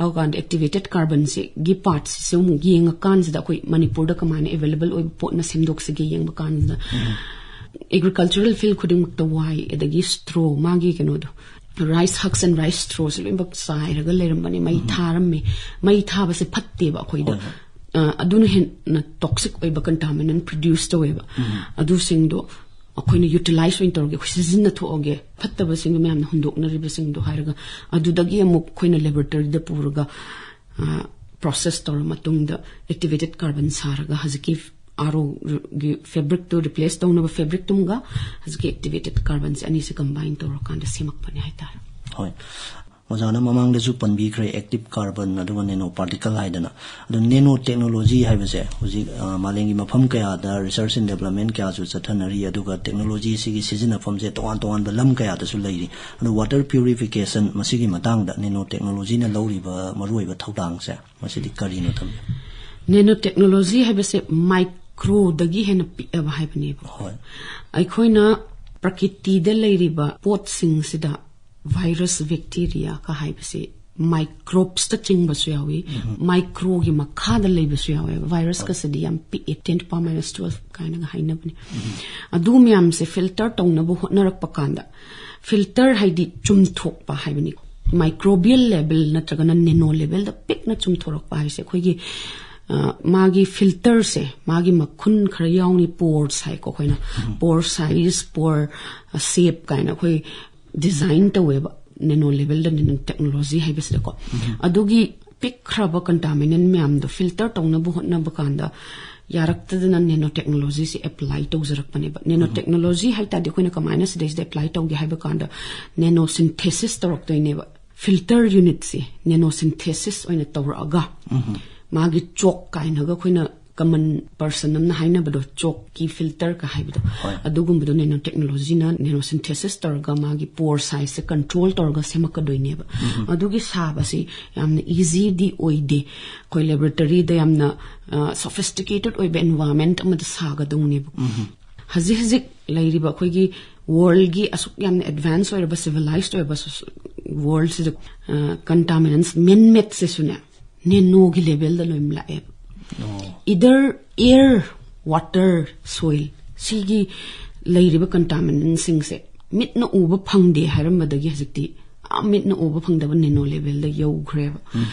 ꯑꯗꯨꯀꯥꯟꯗ ꯑꯦꯛꯇꯤꯚꯦꯇꯦꯠ ꯀꯥꯔꯕꯟꯁꯤꯒꯤ ꯄꯥꯔꯠꯁꯤꯁꯨ ꯑꯃꯨꯛ ꯌꯦꯡꯉꯀꯥꯟꯁꯤꯗ ꯑꯩꯈꯣꯏ ꯃꯅꯤꯄꯨꯔꯗ ꯀꯃꯥꯏꯅ ꯑꯦꯚꯦꯂꯦꯕꯜ ꯑꯣꯏꯕ ꯄꯣꯠꯅ ꯁꯦꯝꯗꯣꯛꯁꯤꯒꯦ ꯌꯦꯡꯕ ꯀꯥꯟꯁꯤꯗ ꯑꯦꯒ꯭ꯔꯤꯀꯜꯆꯔꯦꯜ ꯐꯤꯜ ꯈꯨꯗꯤꯡꯃꯛꯇ ꯋꯥꯏ, ꯑꯗꯒꯤ ꯁ꯭ꯇ꯭ꯔꯣ, ꯃꯥꯒꯤ ꯀꯩꯅꯣꯗꯣ, ꯔꯥꯏꯁ ꯍꯛꯁ ꯑꯦꯟ ꯔꯥꯏꯁ ꯁ꯭ꯇ꯭ꯔꯣꯁꯦ ꯂꯣꯏꯅꯃꯛ ꯆꯥꯏꯔꯒ ꯂꯩꯔꯝꯕꯅꯦ꯫ ꯃꯩ ꯊꯥꯔꯝꯃꯦ꯫ ꯃꯩ ꯊꯥꯕꯁꯦ ꯐꯠꯇꯦꯕ ꯑꯩꯈꯣꯏꯗ꯫ ꯍꯣꯏ, ꯍꯣꯏ꯫ ꯑ, ꯑꯗꯨꯅ ꯍꯦꯟꯅ ꯇꯣꯛꯁꯤꯛ ꯑꯣꯏꯕ ꯀꯟꯇꯥꯃꯤꯅꯦꯟ ꯄ꯭ꯔꯣꯗ꯭ꯌꯨꯁ ꯇꯧꯋꯦꯕ꯫ ꯑꯗꯨꯁꯤꯡꯗꯣ ꯑꯩꯈꯣꯏꯅ ꯌꯨꯇꯤꯂꯥꯏꯁ ꯑꯣꯏꯅ ꯇꯧꯔꯒꯦ, ꯑꯩꯈꯣꯏ ꯁꯤꯖꯤꯟꯅꯊꯣꯛꯑꯒꯦ, ꯐꯠꯇꯕꯁꯤꯡꯗꯣ ꯃꯌꯥꯝꯅ ꯍꯨꯟꯗꯣꯛꯅꯔꯤꯕꯁꯤꯡꯗꯣ ꯍꯥꯏꯔꯒ ꯑꯗꯨꯗꯒꯤ ꯑꯃꯨꯛ ꯑꯩꯈꯣꯏꯅ ꯂꯦꯕꯣꯔꯦꯇꯔꯤꯗ ꯄꯨꯔꯒ, ꯑ, ꯄ꯭ꯔꯣꯁꯦꯁ ꯇꯧꯔ ꯃꯇꯨꯡꯗ ꯑꯦꯛꯇꯤꯚꯦꯇꯦꯠ ꯀꯥꯔꯕꯟ ꯁꯥꯔꯒ ꯍꯧꯖꯤꯛꯀꯤ ꯑꯥꯔ ꯑꯣꯒꯤ ꯐꯦꯕ꯭ꯔꯤꯛꯇꯨ ꯔꯤꯄ꯭ꯂꯦꯁ ꯇꯧꯅꯕ ꯐꯦꯕ꯭ꯔꯤꯛꯇꯨꯝꯒ ꯍꯧꯖꯤꯛꯀꯤ ꯑꯦꯛꯇꯤꯚꯦꯇꯦꯠ ꯀꯥꯔꯕꯟꯁꯦ ꯑꯅꯤꯁꯦ ꯀꯝꯕꯥꯏꯟ ꯇꯧꯔꯀꯥꯟꯗ ꯁꯦꯝꯃꯛꯄꯅꯦ ꯍꯥꯏꯇꯥꯔꯦ꯫ ꯍꯣꯏ, ꯑꯣꯖꯥꯅ ꯃꯃꯥꯡꯗꯁꯨ ꯄꯟꯕꯤꯈ꯭ꯔꯦ, ꯑꯦꯛꯇꯤꯚ ꯀꯥꯔꯕꯟ ꯑꯗꯨꯒ ꯅꯦꯅꯣ ꯄꯥꯔꯇꯤꯀꯜ ꯍꯥꯏꯗꯅ꯫ ꯑꯗꯣ ꯅꯦꯅꯣ ꯇꯦꯛꯅꯣꯂꯣꯖꯤ ꯍꯥꯏꯕꯁꯦ ꯍꯧꯖꯤꯛ ꯃꯥꯂꯦꯝꯒꯤ ꯃꯐꯝ ꯀꯌꯥꯗ ꯔꯤꯁꯔꯁ ꯑꯦꯟ ꯗꯦꯕꯂꯞꯃꯦꯟ ꯀꯌꯥꯁꯨ ꯆꯠꯊꯅꯔꯤ, ꯑꯗꯨꯒ ꯇꯦꯛꯅꯣꯂꯣꯖꯤꯁꯤꯒꯤ ꯁꯤꯖꯤꯟꯅꯐꯝꯁꯦ ꯇꯣꯉꯥꯟ ꯇꯣꯉꯥꯟꯕ ꯂꯝ ꯀꯌꯥꯗꯁꯨ ꯂꯩꯔꯤ꯫ ꯑꯗꯣ ꯋꯥꯇꯔ ꯄ꯭ꯌꯨꯔꯤꯐꯤꯀꯦꯁꯟ, ꯃꯁꯤꯒꯤ ꯃꯇꯥꯡꯗ ꯅꯦꯅꯣ ꯇꯦꯛꯅꯣꯂꯣꯖꯤꯅ ꯂꯧꯔꯤꯕ ꯃꯔꯨꯑꯣꯏꯕ ꯊꯧꯗꯥꯡꯁꯦ ꯃꯁꯤꯗꯤ ꯀꯔꯤꯅꯣ ꯊꯝꯕꯤꯌꯨ? ꯅꯦꯅꯣ ꯇꯦꯛꯅꯣꯂꯣꯖꯤ ꯍꯥꯏꯕꯁꯦ ꯃꯥꯏꯀ꯭ꯔꯣꯗꯒꯤ ꯍꯦꯟꯅ ꯄꯤꯛꯑꯕ ꯍꯥꯏꯕꯅꯦꯕ꯫ ꯍꯣꯏ꯫ ꯑꯩꯈꯣꯏꯅ ꯄ꯭ꯔꯀꯤꯇꯤꯗ ꯂꯩꯔꯤꯕ ꯄꯣꯠꯁꯤꯡꯁꯤꯗ ꯚꯥꯏꯔꯁ, ꯕꯦꯛꯇꯤꯔꯤꯌꯥꯒ ꯍꯥꯏꯕꯁꯤ ꯃꯥꯏꯀ꯭ꯔꯣꯞꯁꯇ ꯆꯤꯡꯕꯁꯨ ꯌꯥꯎꯏ, ꯃꯥꯏꯀ꯭ꯔꯣꯒꯤ ꯃꯈꯥꯗ ꯂꯩꯕꯁꯨ ꯌꯥꯎꯋꯦꯕ꯫ ꯚꯥꯏꯔꯁꯀꯁꯤꯗꯤ ꯌꯥꯝ ꯄꯤꯛꯑꯦ, ꯇꯦꯟ ꯄꯋꯥꯔ ꯃꯥꯏꯅꯁ ꯇꯨꯋꯦꯜꯐ ꯀꯥꯏꯅꯒ ꯍꯥꯏꯅꯕꯅꯦ꯫ ꯑꯗꯨ ꯃꯌꯥꯝꯁꯦ ꯐꯤꯜꯇꯔ ꯇꯧꯅꯕ ꯍꯣꯠꯅꯔꯛꯄ ꯀꯥꯟꯗ, ꯐꯤꯜꯇꯔ ꯍꯥꯏꯗꯤ ꯆꯨꯝꯊꯣꯛꯄ ꯍꯥꯏꯕꯅꯤ꯫ ꯃꯥꯏꯀ꯭ꯔꯣꯕꯤꯌꯦꯜ ꯂꯦꯕꯦꯜ ꯅꯠꯇ꯭ꯔꯒꯅ ꯅꯦꯅꯣ ꯂꯦꯕꯦꯜꯗ ꯄꯤꯛꯅ ꯆꯨꯝꯊꯣꯔꯛꯄ ꯍꯥꯏꯁꯦ ꯑꯩꯈꯣꯏꯒꯤ, ꯑ, ꯃꯥꯒꯤ ꯐꯤꯜꯇꯔꯁꯦ, ꯃꯥꯒꯤ ꯃꯈꯨꯟ ꯈꯔ ꯌꯥꯎꯅꯤ, ꯄꯣꯔꯁ ꯍꯥꯏꯀꯣ ꯑꯩꯈꯣꯏꯅ꯫ ꯄꯣꯔ ꯁꯥꯏꯖ, ꯄꯣꯔ ꯁꯦꯞ ꯀꯥꯏꯅ ꯑꯩꯈꯣꯏ ꯗꯤꯖꯥꯏꯟ ꯇꯧꯋꯦꯕ ꯅꯦꯅꯣ ꯂꯦꯕꯦꯜꯗ ꯅꯦꯅꯣ ꯇꯦꯛꯅꯣꯂꯣꯖꯤ ꯍꯥꯏꯕꯁꯤꯗꯀꯣ꯫ ꯑꯗꯨꯒꯤ ꯄꯤꯛꯈ꯭ꯔꯕ ꯀꯟꯇꯥꯃꯤꯅꯦꯟ ꯃꯌꯥꯝꯗꯣ ꯐꯤꯜꯇꯔ ꯇꯧꯅꯕ ꯍꯣꯠꯅꯕ ꯀꯥꯟꯗ ꯌꯥꯔꯛꯇꯗꯅ ꯅꯦꯅꯣ ꯇꯦꯛꯅꯣꯂꯣꯖꯤꯁꯦ ꯑꯦꯄ꯭ꯂꯥꯏ ꯇꯧꯖꯔꯛꯄꯅꯦꯕ꯫ ꯅꯦꯅꯣ ꯇꯦꯛꯅꯣꯂꯣꯖꯤ ꯍꯥꯏ ꯇꯥꯔꯗꯤ ꯑꯩꯈꯣꯏꯅ ꯀꯃꯥꯏꯅ ꯁꯤꯗꯩꯁꯤꯗ ꯑꯦꯄ꯭ꯂꯥꯏ ꯇꯧꯒꯦ ꯍꯥꯏꯕ ꯀꯥꯟꯗ ꯅꯦꯅꯣ ꯁꯤꯟꯊꯦꯁꯤꯁ ꯇꯧꯔꯛꯇꯣꯏꯅꯦꯕ꯫ ꯐꯤꯜꯇꯔ ꯌꯨꯅꯤꯠꯁꯦ ꯅꯦꯅꯣ ꯁꯤꯟꯊꯦꯁꯤꯁ ꯑꯣꯏꯅ ꯇꯧꯔꯛꯑꯒ ꯃꯥꯒꯤ ꯆꯣꯛ ꯀꯥꯏꯅꯒ ꯑꯩꯈꯣꯏꯅ ꯀꯃꯟ ꯄꯔꯁꯟ ꯑꯃꯅ ꯍꯥꯏꯅꯕꯗꯣ, ꯆꯣꯛꯀꯤ ꯐꯤꯜꯇꯔꯒ ꯍꯥꯏꯕꯗꯣ, ꯍꯣꯏ꯫ ꯑꯗꯨꯒꯨꯝꯕꯗꯣ ꯅꯦꯅꯣ ꯇꯦꯛꯅꯣꯂꯣꯖꯤꯅ ꯅꯦꯅꯣ ꯁꯤꯟꯊꯦꯁꯤꯁ ꯇꯧꯔꯒ ꯃꯥꯒꯤ ꯄꯣꯔ ꯁꯥꯏꯖꯁꯦ ꯀꯟꯇ꯭ꯔꯣꯜ ꯇꯧꯔꯒ ꯁꯦꯝꯃꯛꯀꯗꯣꯏꯅꯦꯕ꯫ ꯑꯗꯨꯒꯤ ꯁꯥꯕꯁꯤ ꯌꯥꯝꯅ ꯏꯖꯤꯗꯤ ꯑꯣꯏꯗꯦ꯫ ꯑꯩꯈꯣꯏ ꯂꯦꯕꯣꯔꯦꯇꯔꯤꯗ ꯌꯥꯝꯅ ꯁꯣꯐꯤꯁꯇꯤꯀꯦꯇꯦꯠ ꯑꯣꯏꯕ ꯑꯦꯟꯚꯥꯏꯔꯟꯃꯦꯟ ꯑꯃꯗ ꯁꯥꯒꯗꯧꯅꯦꯕ꯫ ꯍꯧꯖꯤꯛ ꯍꯧꯖꯤꯛ ꯂꯩꯔꯤꯕ ꯑꯩꯈꯣꯏꯒꯤ ꯋꯥꯔꯜꯒꯤ ꯑꯁꯨꯛ ꯌꯥꯝꯅ ꯑꯦꯗꯚꯥꯟꯁ ꯑꯣꯏꯔꯕ, ꯁꯤꯚꯤꯂꯥꯏꯁ ꯑꯣꯏꯔꯕ ꯋꯥꯔꯜꯁꯤꯗ ꯀꯟꯇꯥꯃꯤꯅꯦꯟꯁ ꯃꯦꯟ ꯃꯦꯗꯁꯤꯁꯨꯅꯦ ꯅꯦꯅꯣꯒꯤ ꯂꯦꯕꯦꯜꯗ ꯂꯣꯏꯅ ꯂꯥꯛꯑꯦꯕ꯫ ꯑꯣ꯫ ꯏꯗꯔ ꯑꯦꯌꯔ, ꯋꯥꯇꯔ, ꯁꯣꯏꯜ, ꯁꯤꯒꯤ ꯂꯩꯔꯤꯕ ꯀꯟꯇꯥꯃꯤꯅꯦꯟꯁꯤꯡꯁꯦ ꯃꯤꯠꯅ ꯎꯕ ꯐꯪꯗꯦ ꯍꯥꯏꯔꯝꯕꯗꯒꯤ ꯍꯧꯖꯤꯛꯇꯤ ꯑꯥ ꯃꯤꯠꯅ ꯎꯕ ꯐꯪꯗꯕ ꯅꯦꯅꯣ ꯂꯦꯕꯦꯜꯗ ꯌꯧꯈ꯭ꯔꯦꯕ꯫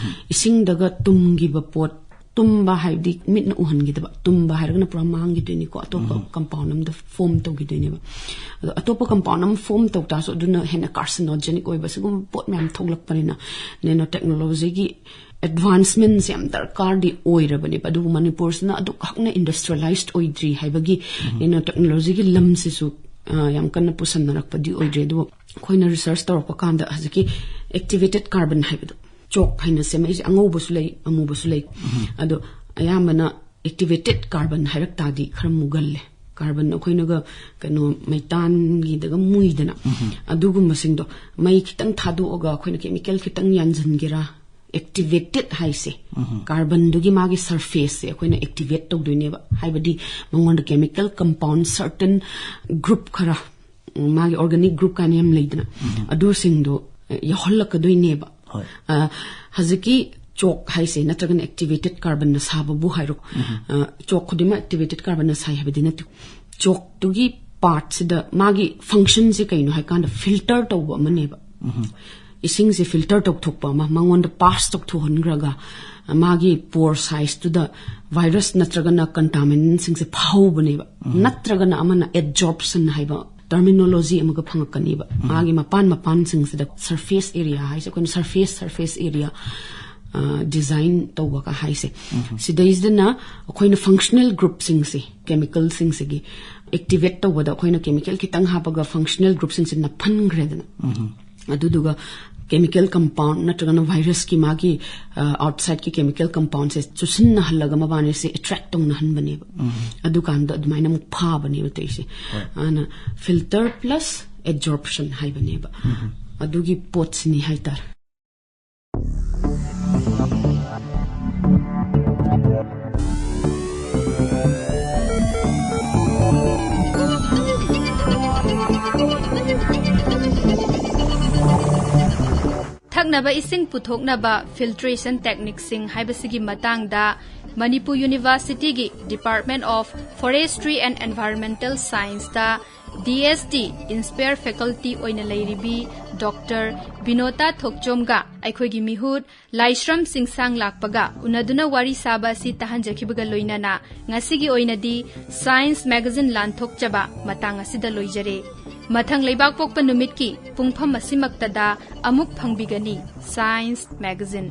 ꯏꯁꯤꯡꯗꯒ ꯇꯨꯝꯈꯤꯕ ꯄꯣꯠ, ꯇꯨꯝꯕ ꯍꯥꯏꯕꯗꯤ ꯃꯤꯠꯅ ꯎꯍꯟꯈꯤꯗꯕ, ꯇꯨꯝꯕ ꯍꯥꯏꯔꯒꯅ ꯄꯨꯔꯥ ꯃꯥꯡꯈꯤꯗꯣꯏꯅꯤꯀꯣ, ꯑꯇꯣꯞꯄ ꯀꯝꯄꯥꯎꯟ ꯑꯃꯗ ꯐꯣꯝ ꯇꯧꯈꯤꯗꯣꯏꯅꯦꯕ꯫ ꯑꯗꯣ ꯑꯇꯣꯞꯄ ꯀꯝꯄꯥꯎꯟ ꯑꯃ ꯐꯣꯝ ꯇꯧ ꯇꯥꯔꯁꯨ ꯑꯗꯨꯅ ꯍꯦꯟꯅ ꯀꯥꯔꯁꯤꯅꯣꯖꯦꯅꯤꯛ ꯑꯣꯏꯕ ꯁꯤꯒꯨꯝꯕ ꯄꯣꯠ ꯃꯌꯥꯝ ꯊꯣꯛꯂꯛꯄꯅꯤꯅ ꯅꯦꯅꯣ ꯇꯦꯛꯅꯣꯂꯣꯖꯤꯒꯤ ꯑꯦꯗꯚꯥꯟꯁꯃꯦꯟꯁꯦ ꯌꯥꯝ ꯗꯔꯀꯥꯔꯗꯤ ꯑꯣꯏꯔꯕꯅꯦꯕ꯫ ꯑꯗꯨꯕꯨ ꯃꯅꯤꯄꯨꯔꯁꯤꯅ ꯑꯗꯨꯛ ꯍꯛꯅ ꯏꯟꯗꯁꯇ꯭ꯔꯤꯌꯦꯂꯥꯏꯁ ꯑꯣꯏꯗ꯭ꯔꯤ ꯍꯥꯏꯕꯒꯤ, ꯎꯝ꯫ ꯑꯩꯅ ꯇꯦꯛꯅꯣꯂꯣꯖꯤꯒꯤ ꯂꯝꯁꯤꯁꯨ, ꯑ, ꯌꯥꯝ ꯀꯟꯅ ꯄꯨꯁꯟꯅꯔꯛꯄꯗꯤ ꯑꯣꯏꯗ꯭ꯔꯤ꯫ ꯑꯗꯨꯕꯨ ꯑꯩꯈꯣꯏꯅ ꯔꯤꯁꯔꯁ ꯇꯧꯔꯛꯄ ꯀꯥꯟꯗ ꯍꯧꯖꯤꯛꯀꯤ ꯑꯦꯛꯇꯤꯚꯦꯇꯦꯠ ꯀꯥꯔꯕꯟ ꯍꯥꯏꯕꯗꯣ, ꯆꯣꯛ ꯍꯥꯏꯅ ꯁꯦꯝꯃꯛꯏꯁꯦ, ꯑꯉꯧꯕꯁꯨ ꯂꯩ, ꯑꯃꯨꯕꯁꯨ ꯂꯩ꯫ ꯎꯝ꯫ ꯑꯗꯣ ꯑꯌꯥꯝꯕꯅ ꯑꯦꯛꯇꯤꯚꯦꯇꯦꯠ ꯀꯥꯔꯕꯟ ꯍꯥꯏꯔꯛ ꯇꯥꯔꯗꯤ ꯈꯔ ꯃꯨꯒꯜꯂꯦ꯫ ꯀꯥꯔꯕꯟ ꯑꯩꯈꯣꯏꯅꯒ ꯀꯩꯅꯣ ꯃꯩꯇꯥꯟꯒꯤꯗꯒ ꯃꯨꯏꯗꯅ, ꯎꯝ꯫ ꯑꯗꯨꯒꯨꯝꯕꯁꯤꯡꯗꯣ ꯃꯩ ꯈꯤꯇꯪ ꯊꯥꯗꯣꯛꯑꯒ ꯑꯩꯈꯣꯏꯅ ꯀꯦꯃꯤꯀꯦꯜ ꯈꯤꯇꯪ ꯌꯥꯟꯁꯤꯟꯒꯦꯔꯥ, ꯑꯦꯛꯇꯤꯚꯦꯇꯦꯠ ꯍꯥꯏꯁꯦ, ꯎꯝ꯫ ꯀꯥꯔꯕꯟꯗꯨꯒꯤ ꯃꯥꯒꯤ ꯁꯔꯐꯦꯁꯁꯦ ꯑꯩꯈꯣꯏꯅ ꯑꯦꯛꯇꯤꯚꯦꯠ ꯇꯧꯗꯣꯏꯅꯦꯕ꯫ ꯍꯥꯏꯕꯗꯤ ꯃꯉꯣꯟꯗ ꯀꯦꯃꯤꯀꯦꯜ ꯀꯝꯄꯥꯎꯟ ꯁꯔꯇꯟ ꯒ꯭ꯔꯨꯞ ꯈꯔ, ꯎꯝ, ꯃꯥꯒꯤ ꯑꯣꯔꯒꯥꯅꯤꯛ ꯒ꯭ꯔꯨꯞ ꯀꯥꯏꯅ ꯌꯥꯝ ꯂꯩꯗꯅ, ꯎꯝ꯫ ꯑꯗꯨꯁꯤꯡꯗꯣ, ꯑ, ꯌꯥꯎꯍꯜꯂꯛꯀꯗꯣꯏꯅꯦꯕ꯫ ꯍꯣꯏ꯫ ꯑ, ꯍꯧꯖꯤꯛꯀꯤ ꯆꯣꯛ ꯍꯥꯏꯁꯦ, ꯅꯠꯇ꯭ꯔꯒꯅ ꯑꯦꯛꯇꯤꯚꯦꯇꯦꯠ ꯀꯥꯔꯕꯟꯅ ꯁꯥꯕꯕꯨ ꯍꯥꯏꯔꯣ, ꯎꯝ꯫ ꯑ, ꯆꯣꯛ ꯈꯨꯗꯤꯡꯃꯛ ꯑꯦꯛꯇꯤꯚꯦꯇꯦꯠ ꯀꯥꯔꯕꯟꯅ ꯁꯥꯏ ꯍꯥꯏꯕꯗꯤ ꯅꯠꯇꯦ꯫ ꯆꯣꯛꯇꯨꯒꯤ ꯄꯥꯔꯠꯁꯤꯗ ꯃꯥꯒꯤ ꯐꯪꯁꯟꯁꯦ ꯀꯩꯅꯣ ꯍꯥꯏꯀꯥꯟꯗ ꯐꯤꯜꯇꯔ ꯇꯧꯕ ꯑꯃꯅꯦꯕ꯫ ꯎꯝ꯫ ꯏꯁꯤꯡꯁꯦ ꯐꯤꯜꯇꯔ ꯇꯧꯊꯣꯛꯄ ꯑꯃ, ꯃꯉꯣꯟꯗ ꯄꯥꯁ ꯇꯧꯊꯣꯛꯍꯟꯈ꯭ꯔꯒ ꯃꯥꯒꯤ ꯄꯣꯔ ꯁꯥꯏꯖꯇꯨꯗ ꯚꯥꯏꯔꯁ ꯅꯠꯇ꯭ꯔꯒꯅ ꯀꯟꯇꯥꯃꯤꯅꯦꯟꯁꯤꯡꯁꯦ ꯐꯍꯧꯕꯅꯦꯕ꯫ ꯎꯝ꯫ ꯅꯠꯇ꯭ꯔꯒꯅ ꯑꯃꯅ ꯑꯦꯗꯖꯣꯔꯞꯁꯟ ꯍꯥꯏꯕ ꯇꯔꯃꯤꯅꯣꯂꯣꯖꯤ ꯑꯃꯒ ꯐꯪꯉꯛꯀꯅꯤꯕ꯫ ꯎꯝ꯫ ꯃꯥꯒꯤ ꯃꯄꯥꯟ ꯃꯄꯥꯟꯁꯤꯡꯁꯤꯗ ꯁꯔꯐꯦꯁ ꯑꯦꯔꯤꯌꯥ ꯍꯥꯏꯁꯦ, ꯑꯩꯈꯣꯏꯅ ꯁꯔꯐꯦꯁ, ꯁꯔꯐꯦꯁ ꯑꯦꯔꯤꯌꯥ, ꯑ, ꯗꯤꯖꯥꯏꯟ ꯇꯧꯕꯒ ꯍꯥꯏꯁꯦ꯫ ꯎꯝ꯫ ꯁꯤꯗꯩꯁꯤꯗꯅ ꯑꯩꯈꯣꯏꯅ ꯐꯪꯁꯅꯦꯜ ꯒ꯭ꯔꯨꯞꯁꯤꯡꯁꯦ, ꯀꯦꯃꯤꯀꯦꯜꯁꯤꯡꯁꯤꯒꯤ ꯑꯦꯛꯇꯤꯚꯦꯠ ꯇꯧꯕꯗ ꯑꯩꯈꯣꯏꯅ ꯀꯦꯃꯤꯀꯦꯜ ꯈꯤꯇꯪ ꯍꯥꯞꯄꯒ ꯐꯪꯁꯅꯦꯜ ꯒ꯭ꯔꯨꯞꯁꯤꯡꯁꯦ ꯅꯞꯍꯟꯈ꯭ꯔꯦꯗꯅ꯫ ꯎꯝ꯫ ꯑꯗꯨꯗꯨꯒ ꯀꯦꯃꯤꯀꯦꯜ ꯀꯝꯄꯥꯎꯟ ꯅꯠꯇ꯭ꯔꯒꯅ ꯚꯥꯏꯔꯁꯀꯤ ꯃꯥꯒꯤ, ꯑ, ꯑꯥꯎꯠꯁꯥꯏꯠꯀꯤ ꯀꯦꯃꯤꯀꯦꯜ ꯀꯝꯄꯥꯎꯟꯁꯦ ꯆꯨꯁꯤꯟꯅꯍꯜꯂꯒ ꯃꯕꯥꯅꯤꯁꯦ ꯑꯦꯇ꯭ꯔꯦꯛ ꯇꯧꯅꯍꯟꯕꯅꯦꯕ꯫ ꯎꯝ꯫ ꯑꯗꯨꯀꯥꯟꯗ ꯑꯗꯨꯃꯥꯏꯅ ꯑꯃꯨꯛ ꯐꯥꯕꯅꯦꯕ ꯇꯧꯔꯤꯁꯦ꯫ ꯍꯣꯏ꯫ ꯑꯗꯨꯅ ꯐꯤꯜꯇꯔ ꯄ꯭ꯂꯁ ꯑꯦꯗꯖꯣꯔꯞꯁꯟ ꯍꯥꯏꯕꯅꯦꯕ꯫ ꯎꯝ꯫ ꯑꯗꯨꯒꯤ ꯄꯣꯠꯁꯤꯅꯤ ꯍꯥꯏꯇꯥꯔꯦ꯫ ꯊꯛꯅꯕ ꯏꯁꯤꯡ ꯄꯨꯊꯣꯛꯅꯕ ꯐꯤꯜꯇ꯭ꯔꯦꯁꯟ ꯇꯦꯛꯅꯤꯛꯁꯤꯡ ꯍꯥꯏꯕꯁꯤꯒꯤ ꯃꯇꯥꯡꯗ ꯃꯅꯤꯄꯨꯔ ꯌꯨꯅꯤꯚꯔꯁꯤꯇꯤꯒꯤ Department of Forestry and Environmental Scienceꯇ D S T inspire faculty ꯑꯣꯏꯅ ꯂꯩꯔꯤꯕꯤ ꯗꯣꯛꯇꯔ ꯕꯤꯅꯣꯇꯥ ꯊꯣꯛꯆꯣꯝꯒ ꯑꯩꯈꯣꯏꯒꯤ ꯃꯤꯍꯨꯠ ꯂꯥꯏꯁ꯭ꯔꯝ ꯆꯤꯡꯁꯥꯡ ꯂꯥꯛꯄꯒ ꯎꯅꯗꯨꯅ ꯋꯥꯔꯤ ꯁꯥꯕ ꯑꯁꯤ ꯇꯥꯍꯟꯖꯈꯤꯕꯒ ꯂꯣꯏꯅꯅ ꯉꯁꯤꯒꯤ ꯑꯣꯏꯅꯗꯤ Science Magazine ꯂꯥꯟꯊꯣꯛꯆꯕ ꯃꯇꯥꯡ ꯑꯁꯤꯗ ꯂꯣꯏꯖꯔꯦ꯫ ꯃꯊꯪ ꯂꯩꯕꯥꯛꯄꯣꯛꯄ ꯅꯨꯃꯤꯠꯀꯤ ꯄꯨꯡꯐꯝ ꯑꯁꯤꯃꯛꯇꯗ ꯑꯃꯨꯛ ꯐꯪꯕꯤꯒꯅꯤ Science Magazine꯫